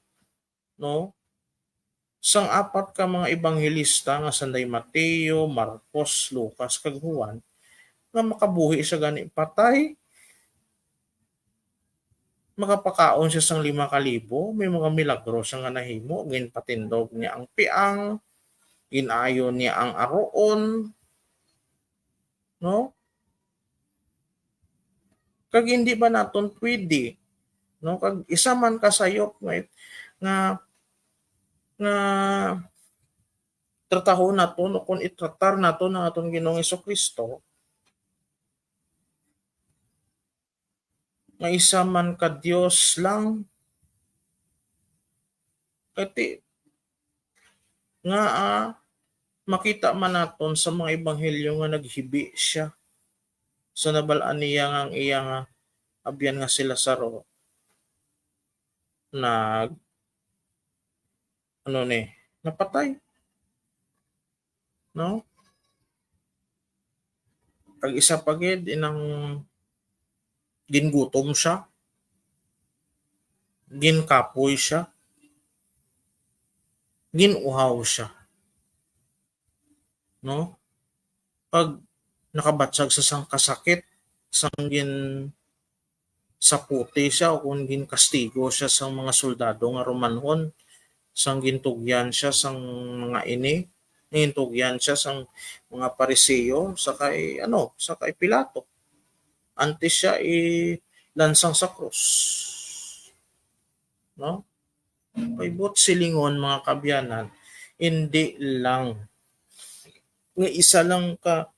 no? Sang apat ka mga ebanghelista nga sanday Mateo, Marcos, Lucas, kag Juan, nga makabuhi siya gani patay, makapakaon siya sang lima ka libo, may mga milagro siya nga nahimo, ginpatindog niya ang piang, gin-ayo niya ang aruon, no? Kag hindi ba naton pwede, no? Kag isa man ka sayop nga, nga, nga tratahon naton o kung itratar naton ang aton Ginoong Jesu-Cristo, nga isa man ka Dios lang. Kati nga, ah, makita man naton sa mga ebanghelyo nga naghibi siya sa nabal-an niya nga ang iya nga abyan nga si Lazaro nag, ano ni, napatay. No? Kag isa pa gid, inang gingutom siya, ginkapoy siya, ginuhaw siya. No? Pag nakabatsag sa sang kasakit, sang gin saputi siya o kung ginkastigo siya sang mga soldado nga Romanhon, sang gintugyan siya sang mga ini, gintugyan siya sang mga Pariseo, sa kay, ano, sa kay Pilato, antes siya ilansang sa krus. No? Kay buot silingon, mga kaabyanan, hindi lang nga isa lang ka,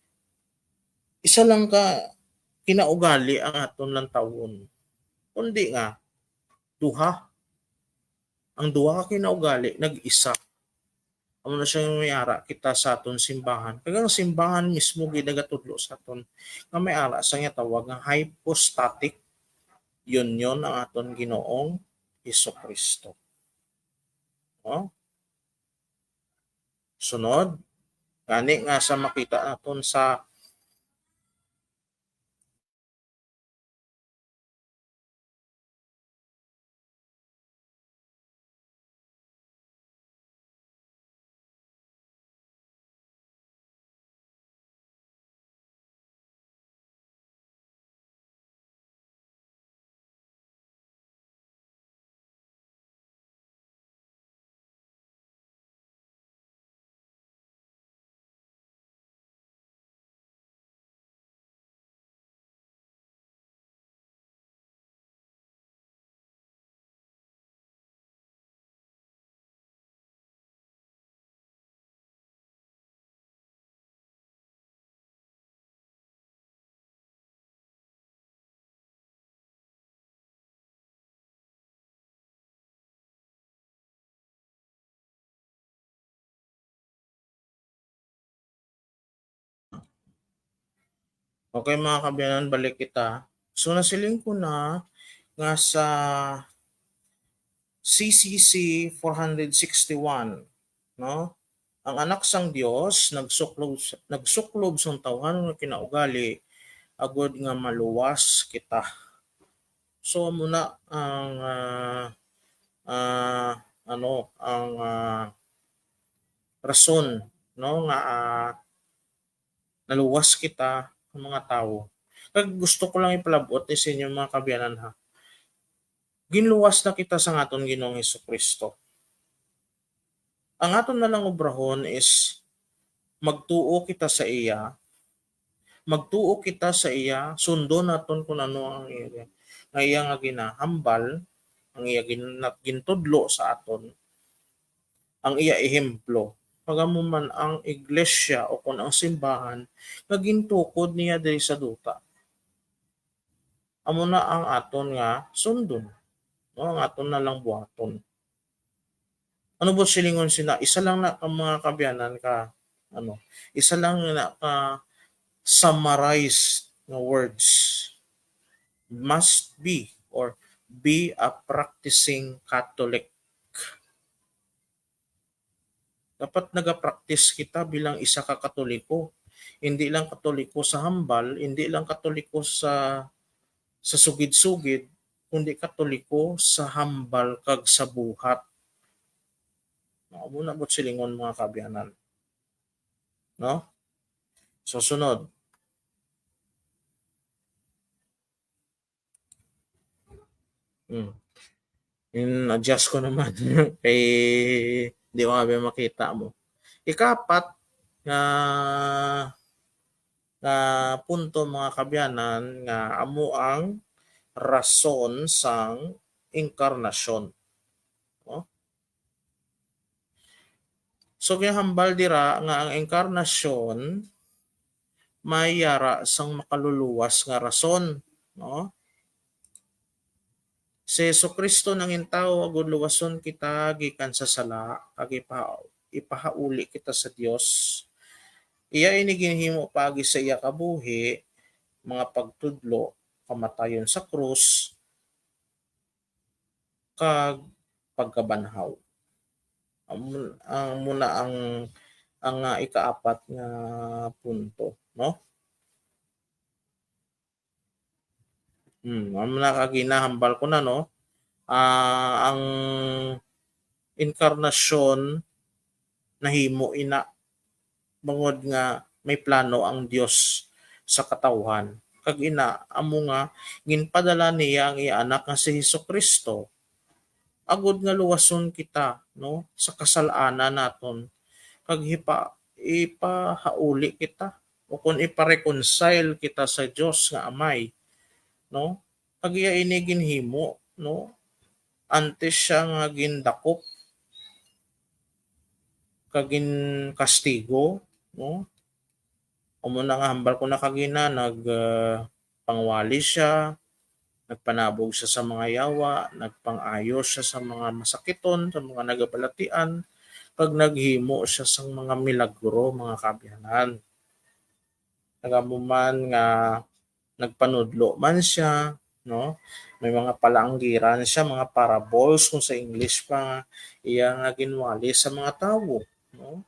isa lang ka kinaugali ang aton lantawon, kundi nga duha. Ang duha ka kinaugali nag-isa. Amo na siya nga may ara kita sa aton simbahan. Kag ang simbahan mismo gid nagatudlo sa aton nga may ara sa ginatawag nga hypostatic union ang aton Ginoong Jesu-Cristo. No? Sunod, gani nga sa makita naton sa Okay, mga kaabyanan, balik kita. So, nasiling ko na nga sa C C C four hundred sixty-one, no? Ang Anak sang Dios nagsuklob, nagsuklob sang tawuhanon nga kinaugali agod nga maluwas kita. So, amo na ang, ah, ah, ano, ang, ah, rason, no, nga, ah, naluwas kita nga mga tawo. Kag gusto ko lang ipalab-ot ni sa inyo, mga kaabyanan, ha. Ginluwas na kita sang aton Ginoong Jesu-Cristo. Ang aton na lang obrahon is magtuo kita sa iya, magtuo kita sa iya, sundon naton kung ano ang iya, nga iya nga ginahambal, ang iya gin-, gintudlo sa aton, ang iya ehemplo. Pagamo man ang iglesia o kon ang simbahan nga gintukod niya diri sa duta. Amo na ang aton nga sundon, no? Ang aton na lang buhaton. Ano ba silingon sina? Isa lang na ka, mga kaabyanan, ka, ano, isa lang na ka summarized nga words. Must be or be a practicing Catholic. Dapat nagapractice kita bilang isa ka Katoliko. Hindi lang Katoliko sa hambal, hindi lang Katoliko sa, sa sugid-sugid, kundi Katoliko sa hambal kag sa buhat. Mao na bot silingon, mga kaabyanan. No? So, sunod. Hmm. In-adjust ko naman. Kay di ko abi makita mo. Ikapat nga, nga punto, mga kaabyanan, nga amo ang rason sang inkarnasyon. No? So, ginhambal dira nga ang inkarnasyon may yara sang makaluluwas nga rason, no? Si Jesu-Cristo nangintawo agud luwason kita gikan sa sala, kag ipa-, ipahauli kita sa Dios. Iya ini ginhimo paagi sa iya kabuhi, mga pagtudlo, kamatayon sa krus, kag pagkabanhaw. Amo, amo na ang, ang, ah, ikaapat nga punto, no? Hmm, amo na ka ginahambal ko na, no? Ah, ang inkarnasyon nahimo ina bangod nga may plano ang Dios sa katawhan. Kag ina, amo nga ginpadala niya ang iya Anak nga si Jesu-Cristo, agud nga luwason kita, no, sa kasal-anan naton, kag hipa-, ipahauli kita, o kon ipa-reconcile kita sa Dios nga Amay, no? Kag iya ini ginhimo, no? Antes siya nga gindakop kag ginkastigo, no? Amo na nga hambal ko na kagina, nag, ah, pangwali siya, nagpanabog siya sa mga yawa, nagpang-ayo siya sa mga masakiton, sa mga nagabalatian, kag naghimo siya sang mga milagro, mga kaabyanan. Nagamo man nga nagpanudlo man sia, no? May mga palaanggiran sia, mga parables kung sa English pa, nga iya nga ginwali sa mga tawo, no?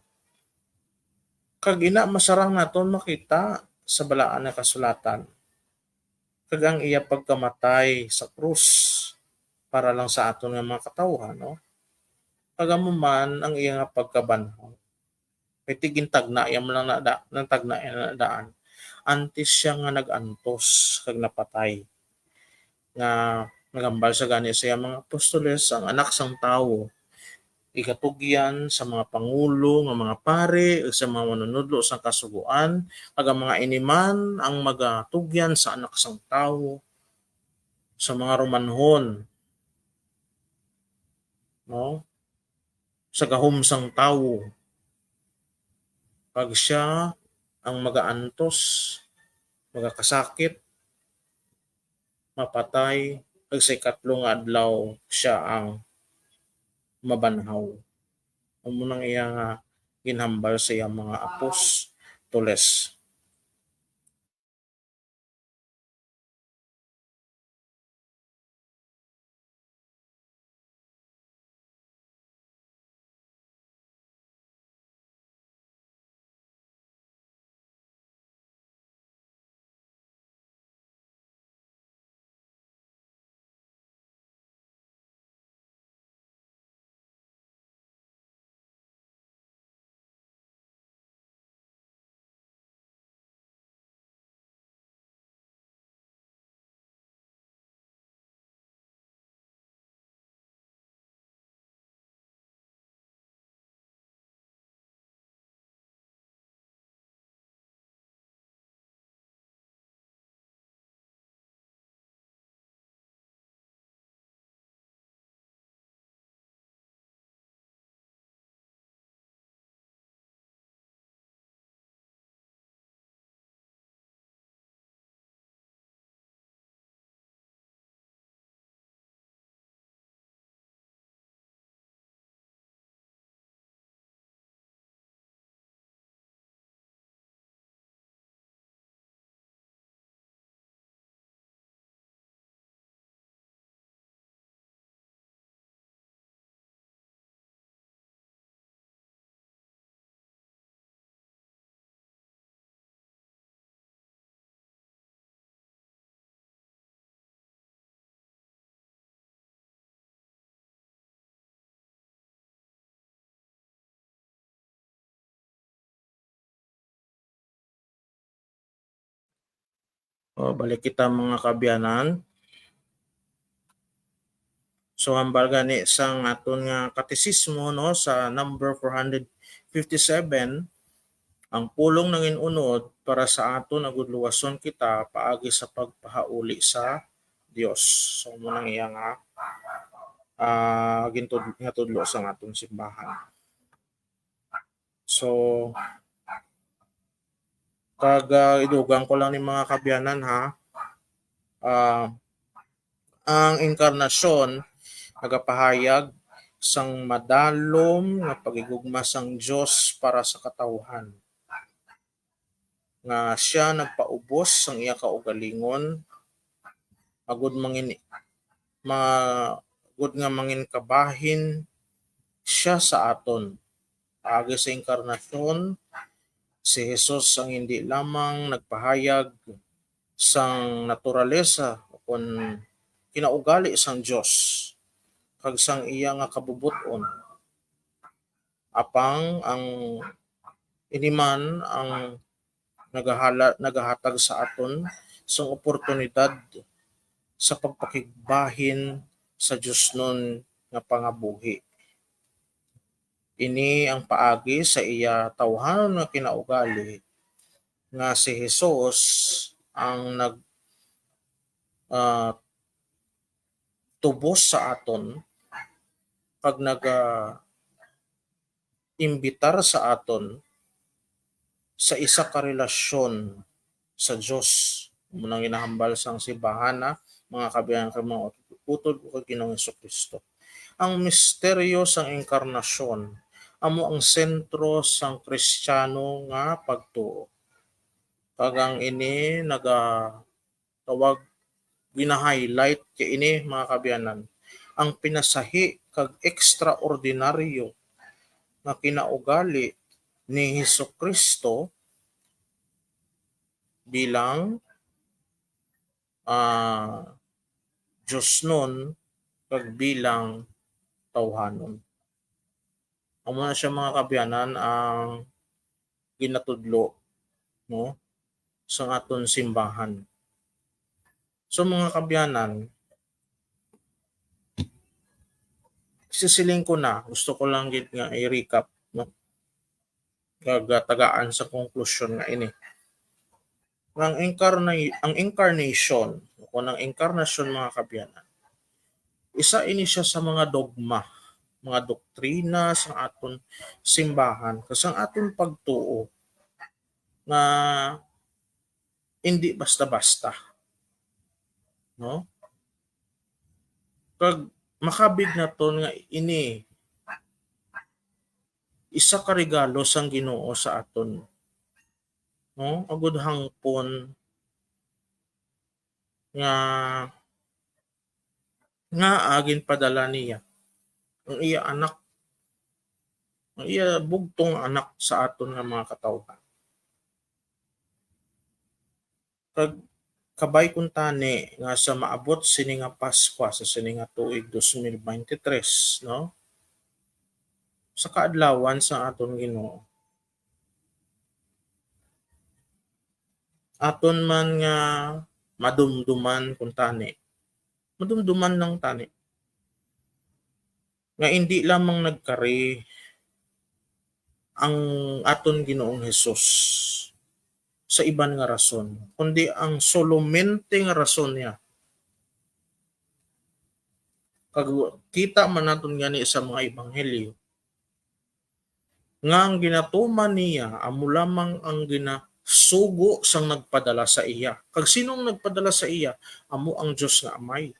Kag ina, masarang naton makita sa Balaan nga Kasulatan, kag ang iya pagkamatay sa krus para lang sa aton nga mga katawhan, no? Kag amo man ang iya nga pagkabanhaw. Kay ti gintagna iya man lang na da-, nagtagna iya na daan. Antes sia nga nag-antos kag napatay, nga nagambal sa gani sa iya mga apostoles, ang Anak sang Tawo igatugyan sa mga pangulo nga mga pari, ug sa mga manunudlo sang Kasugoan, kag ang mga ini man ang magatugyan sa Anak sang Tawo sa mga Romanhon, no? Sa gahom sang tawo. Kag sia ang magaantos, magakasakit, mapatay, kag sa ikatlo nga adlaw sia ang mabanhaw. Amo nang iya nga ginhambal sa iyang mga apostoles. O, balik kita, mga kaabyanan. So, hambal gani sang aton nga katesismo, no, sa number four hundred fifty-seven, ang pulong nangin-unod para sa aton agud luwason kita paagi sa pagpahauli sa Dios. So, amo nang iya nga, ah, gintud-, nga tudlo sang aton simbahan. So, kag, ah, idugang ko lang ni, mga kaabyanan, ha. Ah, ang inkarnasyon nagapahayag sang madalom nga paghigugma sang Dios para sa katawhan, nga sia nagpaubos sang iya kaugalingon, agud mangin-, ma-, agud nga mangin kabahin sia sa aton. Paagi sa inkarnasyon, si Jesus ang hindi lamang nagpahayag sang naturalesa ukon kinaugali sang Dios kag sang iya nga kabubot-on, apang ang ini man ang nagahala-, nagahatag sa aton sang oportunidad sa pagpakigbahin sa diosnon nga pangabuhi. Ini ang paagi sa iya tawhanon nga kinaugali nga si Jesus ang nag-, ah, tubos sa aton kag naga-, imbitar sa aton sa isa ka relasyon sa Dios. Amo nang ginahambal sang simbahan, ha, mga kaabyanan kag mga utod ko kay Ginoong Jesu-Cristo. Ang misteryo sang inkarnasyon amo ang sentro sang Kristiyano nga pagtuo. Kag ang ini naga-, tawag, gina-highlight kay ini, mga kaabyanan, ang pinasahi kag ekstraordinaryo nga kinaugali ni Jesu-Cristo bilang, ah, diosnon kag bilang tawhanon. Amo na siya, mga kaabyanan, ang ginatudlo, no, sang aton simbahan. So, mga kaabyanan, sisiling ko na, gusto ko lang gid nga i-recap, no, kag, ah, tagaan sa konklusyon nga ini. Ang incarna-, ang incarnation, o ang inkarnasyon, mga kaabyanan, isa ini siya sa mga dogma, mga doktrina sa aton simbahan, kag sa aton pagtuo nga indi basta-basta. No? Kag makabig naton nga ini isa ka regalo sang Ginoo sa aton. No? Agud hangpon nga, nga ginpadala niya ang iya anak, ang iya bugtong anak sa aton nga mga katawhan. Kag kabay kuntani nga sa maabot sini nga Paskwa sa sini nga tuig dos mil bente tres, no? Sa kaadlawan sa aton Ginoo, aton man nga madumduman kuntani. Madumduman lang tani nga indi lamang nagkari ang aton Ginoong Hesus sa iban nga rason, kundi ang solomente nga rason niya. Kag kita man naton gani sa mga ebanghelyo nga ang ginatuman niya amo lamang ang ginasugo sang nagpadala sa iya. Kag sino ang nagpadala sa iya? Amo ang Dios nga Amay.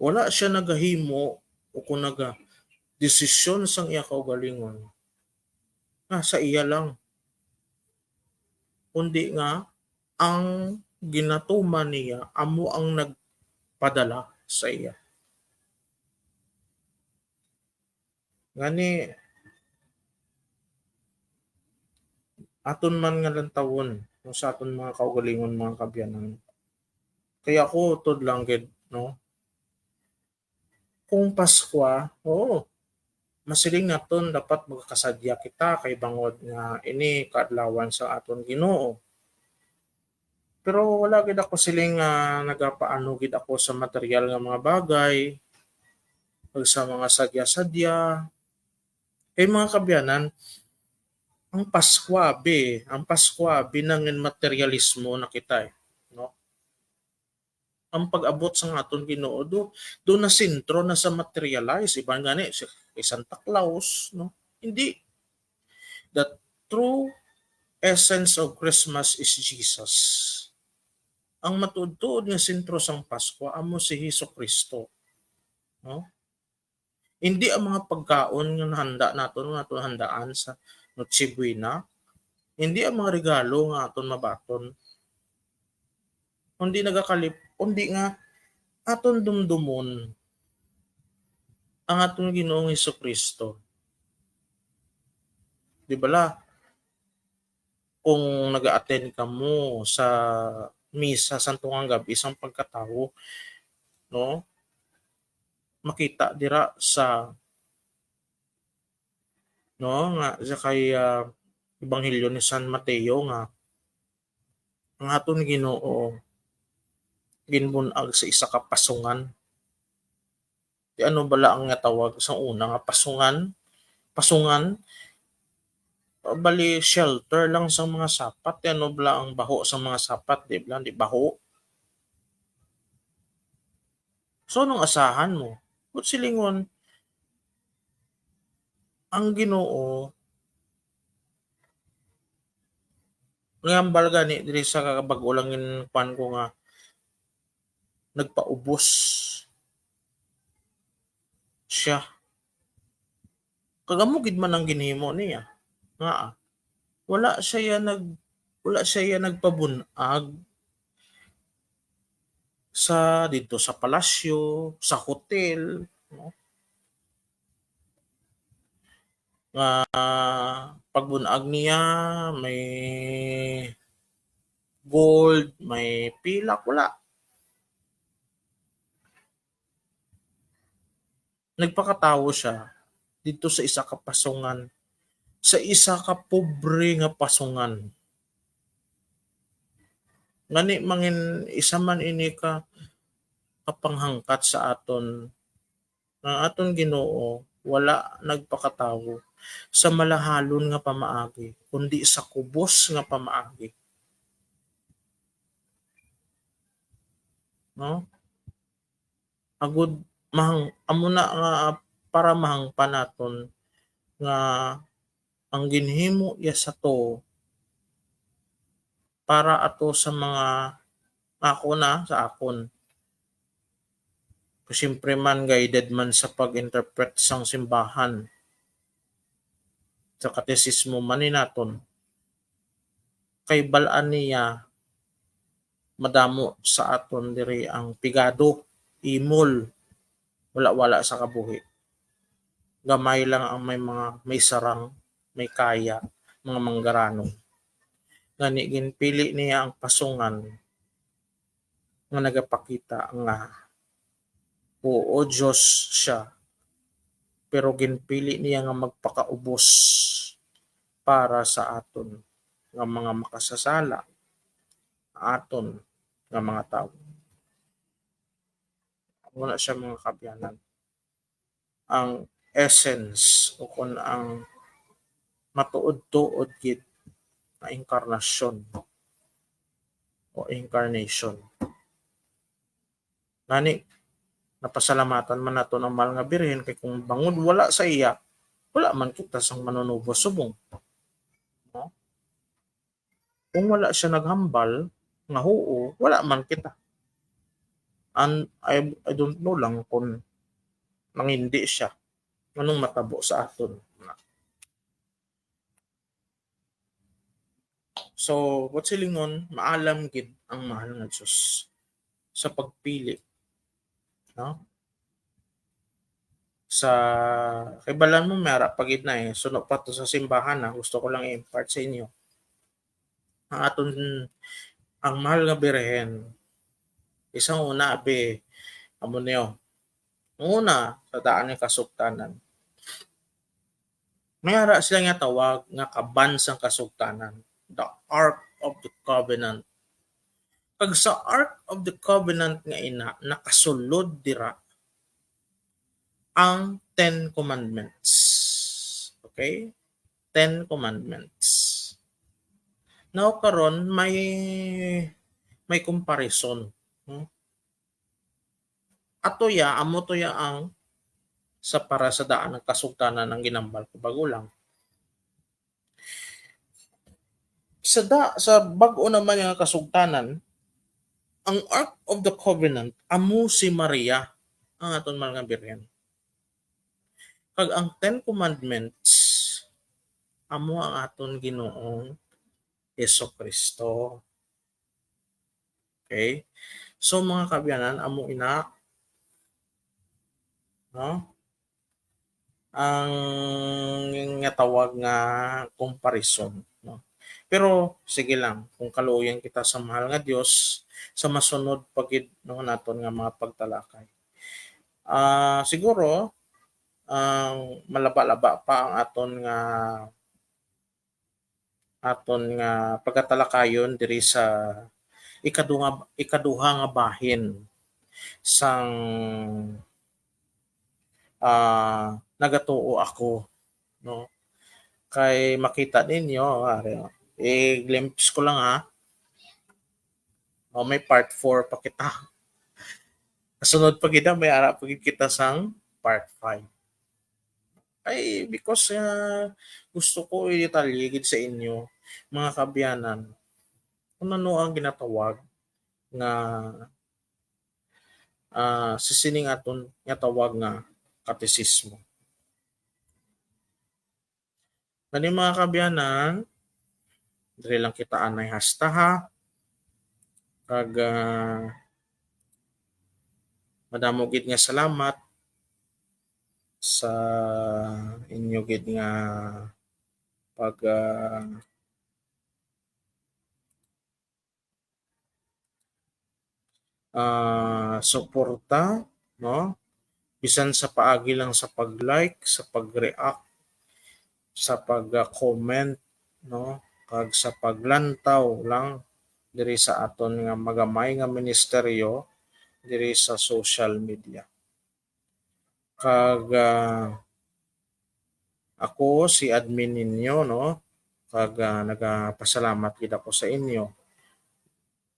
Wala siya nagahimo o kung naga-desisyon sang iya kaugalingon nga sa iya lang, kundi nga ang ginatuman niya amo ang nagpadala sa iya. Ngani, aton man nga lantawon, no, sa aton mga kaugalingon, mga kaabyanan. Kay ako, utod lang gid, no? Kung Paskwa, oo, masiling naton dapat magakasadya kita kay bangod nga ini kaadlawan sa aton Ginoo. Pero wala gid ako siling nga nagapaano gid ako sa material nga mga bagay, ug sa mga sadya-sadya. Kay mga kabyanan, ang Paskwa, be, ang Paskwa, binangin materialismo na kita, eh, no? Ang pag-abot sa aton Ginoo, do, do na sentro na sa materialize. Iban gani, si, kay Santa Claus, no? Hindi. The true essence of Christmas is Jesus. Ang matuod-tuod nga sentro sang Paskwa amo si Hesus Kristo, no? Hindi ang mga pagkaon nga nahanda naton, nga naton handaan sa Noche Buena, hindi ang mga regalo nga aton mabaton, kundi nagakalip-, kundi nga aton dumdumon ang aton Ginoong Jesu-Cristo. Di bala, kung nag-a-attend kamo sa misa sa tungang gab-i sang pagkatawo, no? Makita dira sa, no, nga sa kay, ah, Ebanghelyo ni San Mateo nga ang aton Ginoo ginbun-ag sa isa ka pasungan. Di ano bala ang nga tawag sa una nga pasungan? Pasungan, ah, bali shelter lang sa mga sapat. Di ano bala ang baho sa mga sapat? Di bala, di baho? So, anong asahan mo? But silingon, ang Ginoo, nga hambal gani diri sa kabag-o lang gin-, kuwan ko nga, nagpaubos siya. Kag amo gid man ang ginhimo niya. Nga, wala siya nag-, wala siya nagpabun-ag sa, didto sa palasyo, sa hotel, no? Nga pagbun-ag niya may gold, may pilak, wala. Nagpakatawo siya didto sa isa ka pasungan, sa isa ka pobre nga pasungan. Ngani mangin isa man ini ka kapanghangkat sa aton, nga aton Ginoo wala nagpakatawo sa malahalon nga pamaagi, kundi sa kubos nga pamaagi. No? Agud mahang-, amo na nga para mahangpan naton nga ang ginhimo iya sa to para ato sa mga ako na, sa akon. Siyempre man, guided man sa pag-interpret sang simbahan, sa katesismo man ni naton. Kay bal-an niya, madamo sa aton diri ang pigado, imol, wala-wala sa kabuhi. Gamay lang ang may mga may sarang, may kaya, mga manggaranon. Gani, ginpili niya ang pasungan nga nagapakita nga, oo, Dios siya, pero ginpili niya nga magpakaubos para sa aton nga mga makasasala, aton nga mga tawo. Amo na siya, mga kabyanan, ang essence o kung ang matuod-tuod gid nga inkarnasyon o incarnation. Ngani, napasalamatan man naton ang Mahal nga Birhen, kay kung bangod wala sa iya, wala man kita sang Manunubos subong. No? Kung wala siya naghambal nga huo, wala man kita. And I, I don't know lang kung nangindi siya, nganong matabo sa aton. So, what silingon, maalam gid ang Mahal nga Dios sa pagpili, no? Sa, kay balan mo, may ara pa gid na eh. Suno pa to sa simbahan, ha. Gusto ko lang i-impart sa inyo. Ang aton, ang Mahal nga Birhen, isang una, abi, amo niyo. Ang una, sa daan ni kasugtanan. May ara sila nga tawag nga kaban sang kasugtanan, the Ark of the Covenant. Kag sa Ark of the Covenant nga ina, nakasulod dira ang Ten Commandments. Okay? Ten Commandments. Now, karon may, may comparison, hmm? Ato ya, amo to ya ang sa para sa daan ng kasugtanan ang ginambal ko bago lang. Sa da, sa bag-o naman nga kasugtanan, ang Ark of the Covenant amo si Maria, ang aton mahal nga birhen. Kag ang Ten Commandments amo ang aton Ginoong Jesu-Cristo. Okay? So, mga kaabyanan, amo ina, no? Ang nga tawag nga comparison, no? Pero sige lang, kung kaluoyan kita sa mahal nga Dios, sa masunod pa gid, no, naton nga mga pagtalakay. Ah, siguro, ang malaba-laba pa ang aton nga, aton nga pagatalakayon diri sa ikaduha, ikaduha nga bahin sang, ah, Nagatuo Ako, no? Kay makita ninyo, ari, i-glimpse ko lang, ha. O, may part four pa kita. Kasunod pa gid, may ara pa gid kita sang part five. Ay, because, ah, gusto ko i-detalye gid sa inyo, mga kaabyanan, kung ano ang ginatawag nga, ah, sa sining aton nga tawag nga katesismo. Gani, mga kaabyanan, diri lang kita anay hasta, ha. Kag, ah, madamo gid nga salamat sa inyo gid nga pag, ah, ah, suporta, no? Bisan sa paagi lang sa pag-like, sa pag-react, sa pag-comment, no? Kag sa paglantaw lang diri sa aton nga magamay nga ministeryo diri sa social media. Kag, ah, ako si admin ninyo, no? Kag, ah, nagapasalamat gid ako sa inyo,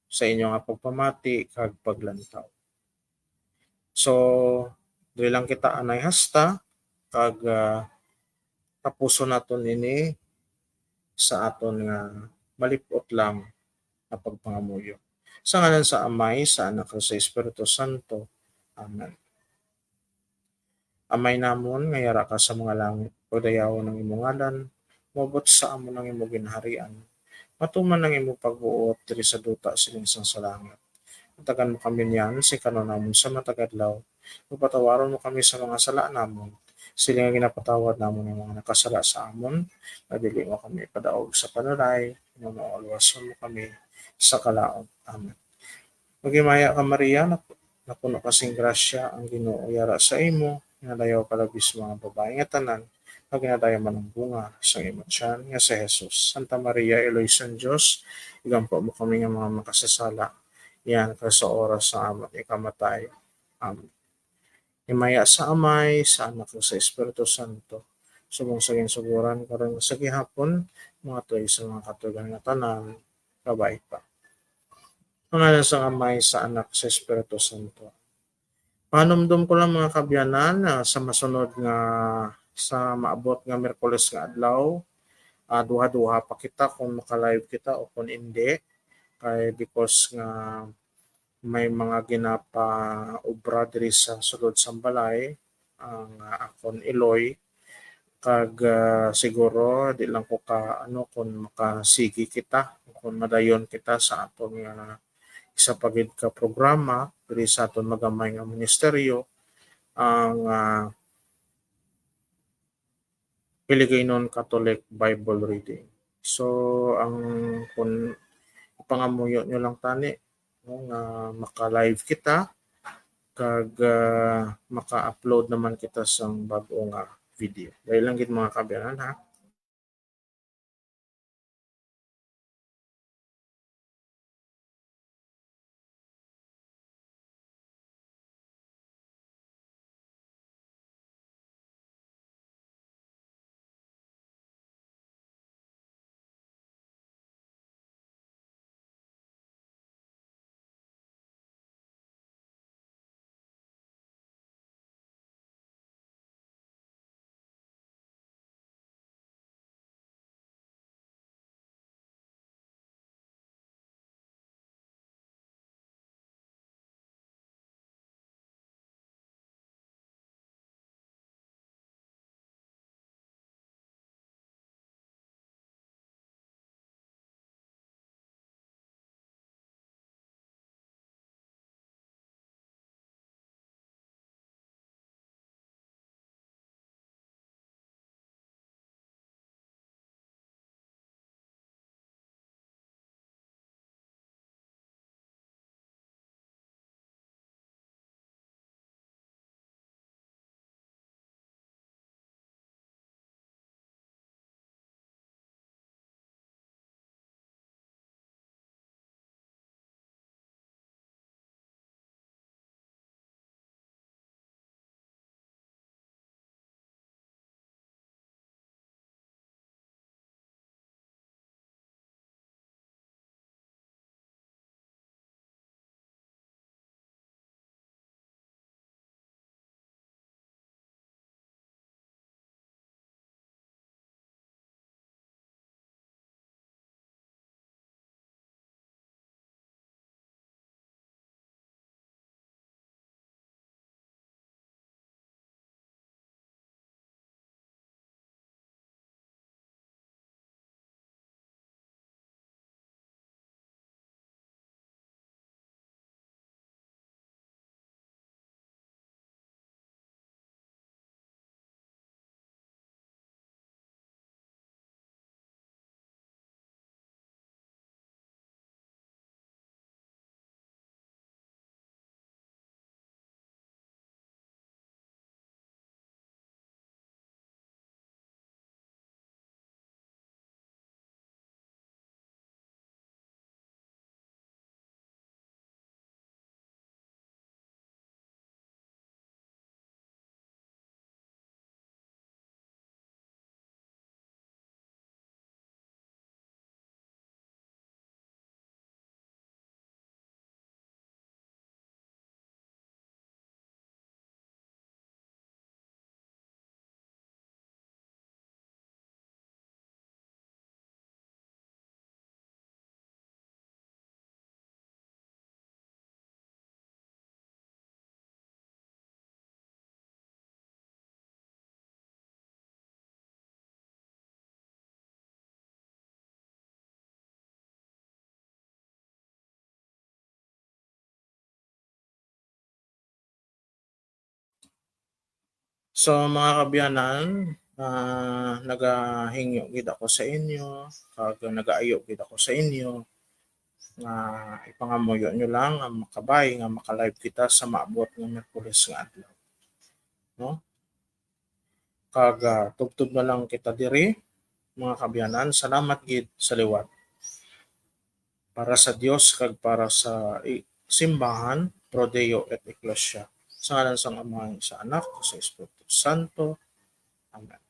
sa inyo nga pagpamati kag paglantaw. So, diri lang kita anay hasta, kag, ah, tapuson naton ini sa aton nga malip-ot lang nga pagpangamuyo. Sa ngalan sa Amay, sa Anak, kag sa Espiritu Santo. Amen. Amay namon nga yara ka sa mga langit, pagdayawon ang imong ngalan, moabot sa amon ang imong ginharian, matuman ang imong pagbuot diri sa duta siling sang sa langit. Hatagan mo kami niyan sing kan-on namon sa matag adlaw, ug patawaron mo kami sa mga sala namon, siling nga ginapatawad namon ang mga nakasala sa amon, nga dili mo kami ipadaog sa panuray, nga maluwason mo kami sa kalaut. Amen. Maghimaya ka, Maria, nap-, napuno ka sing grasya, ang Ginoo yara sa imo, ginadayaw ka labi sa mga babayi nga tanan, kag ginadayaw man ang bunga sang imong tiyan nga si Jesus. Santa Maria, Iloy sang Dios, igampo mo kami nga mga makasasala, niyan kag sa oras sang amon ikamatay. Amen. Himaya sa Amay, sa Anak, kag sa Espiritu Santo, subong sa ginsugoran, karon, sa gihapon, mga tuig sa mga katuigan nga tanan. Kabay pa. Ang ngalan sang Amay, sa Anak, sa Espiritu Santo. Panumdom ko lang, mga kabyanan, ah, sa masunod nga, sa maabot nga Miyerkules nga adlaw, ah, duha-duha pa kita kung maka-live kita o kung hindi. Kay because nga may mga ginapaobra diri sa sulod sang balay ang, ah, akon iloy, kag, ah, siguro di lang ko ka, ano, kung makasigi kita, kung madayon kita sa aton nga isa pa gid ka programa diri sa aton magamay nga ministeryo, ang, ah, Hiligaynon Catholic Bible Reading. So, ang kun ipangamuyo nyo lang tani, no, nga maka-live kita, kag, ah, maka-upload naman kita sang bag-o nga video. Dali lang gid, mga kaabyanan, ha. So, mga kaabyanan, ah, nagahingyo gid ako sa inyo, kag nagaayo gid ako sa inyo nga ipangamuyo nyo lang ang makabay nga makalive kita sa maabot nga Miyerkules nga adlaw. No? Kag, ah, tubtob na lang kita diri, mga kaabyanan. Salamat gid sa liwat. Para sa Dios kag para sa i-, simbahan, pro Deo et Ecclesia. Sa ngalan sang Amahan, sa Anak, sa Espiritu Santo. Amen.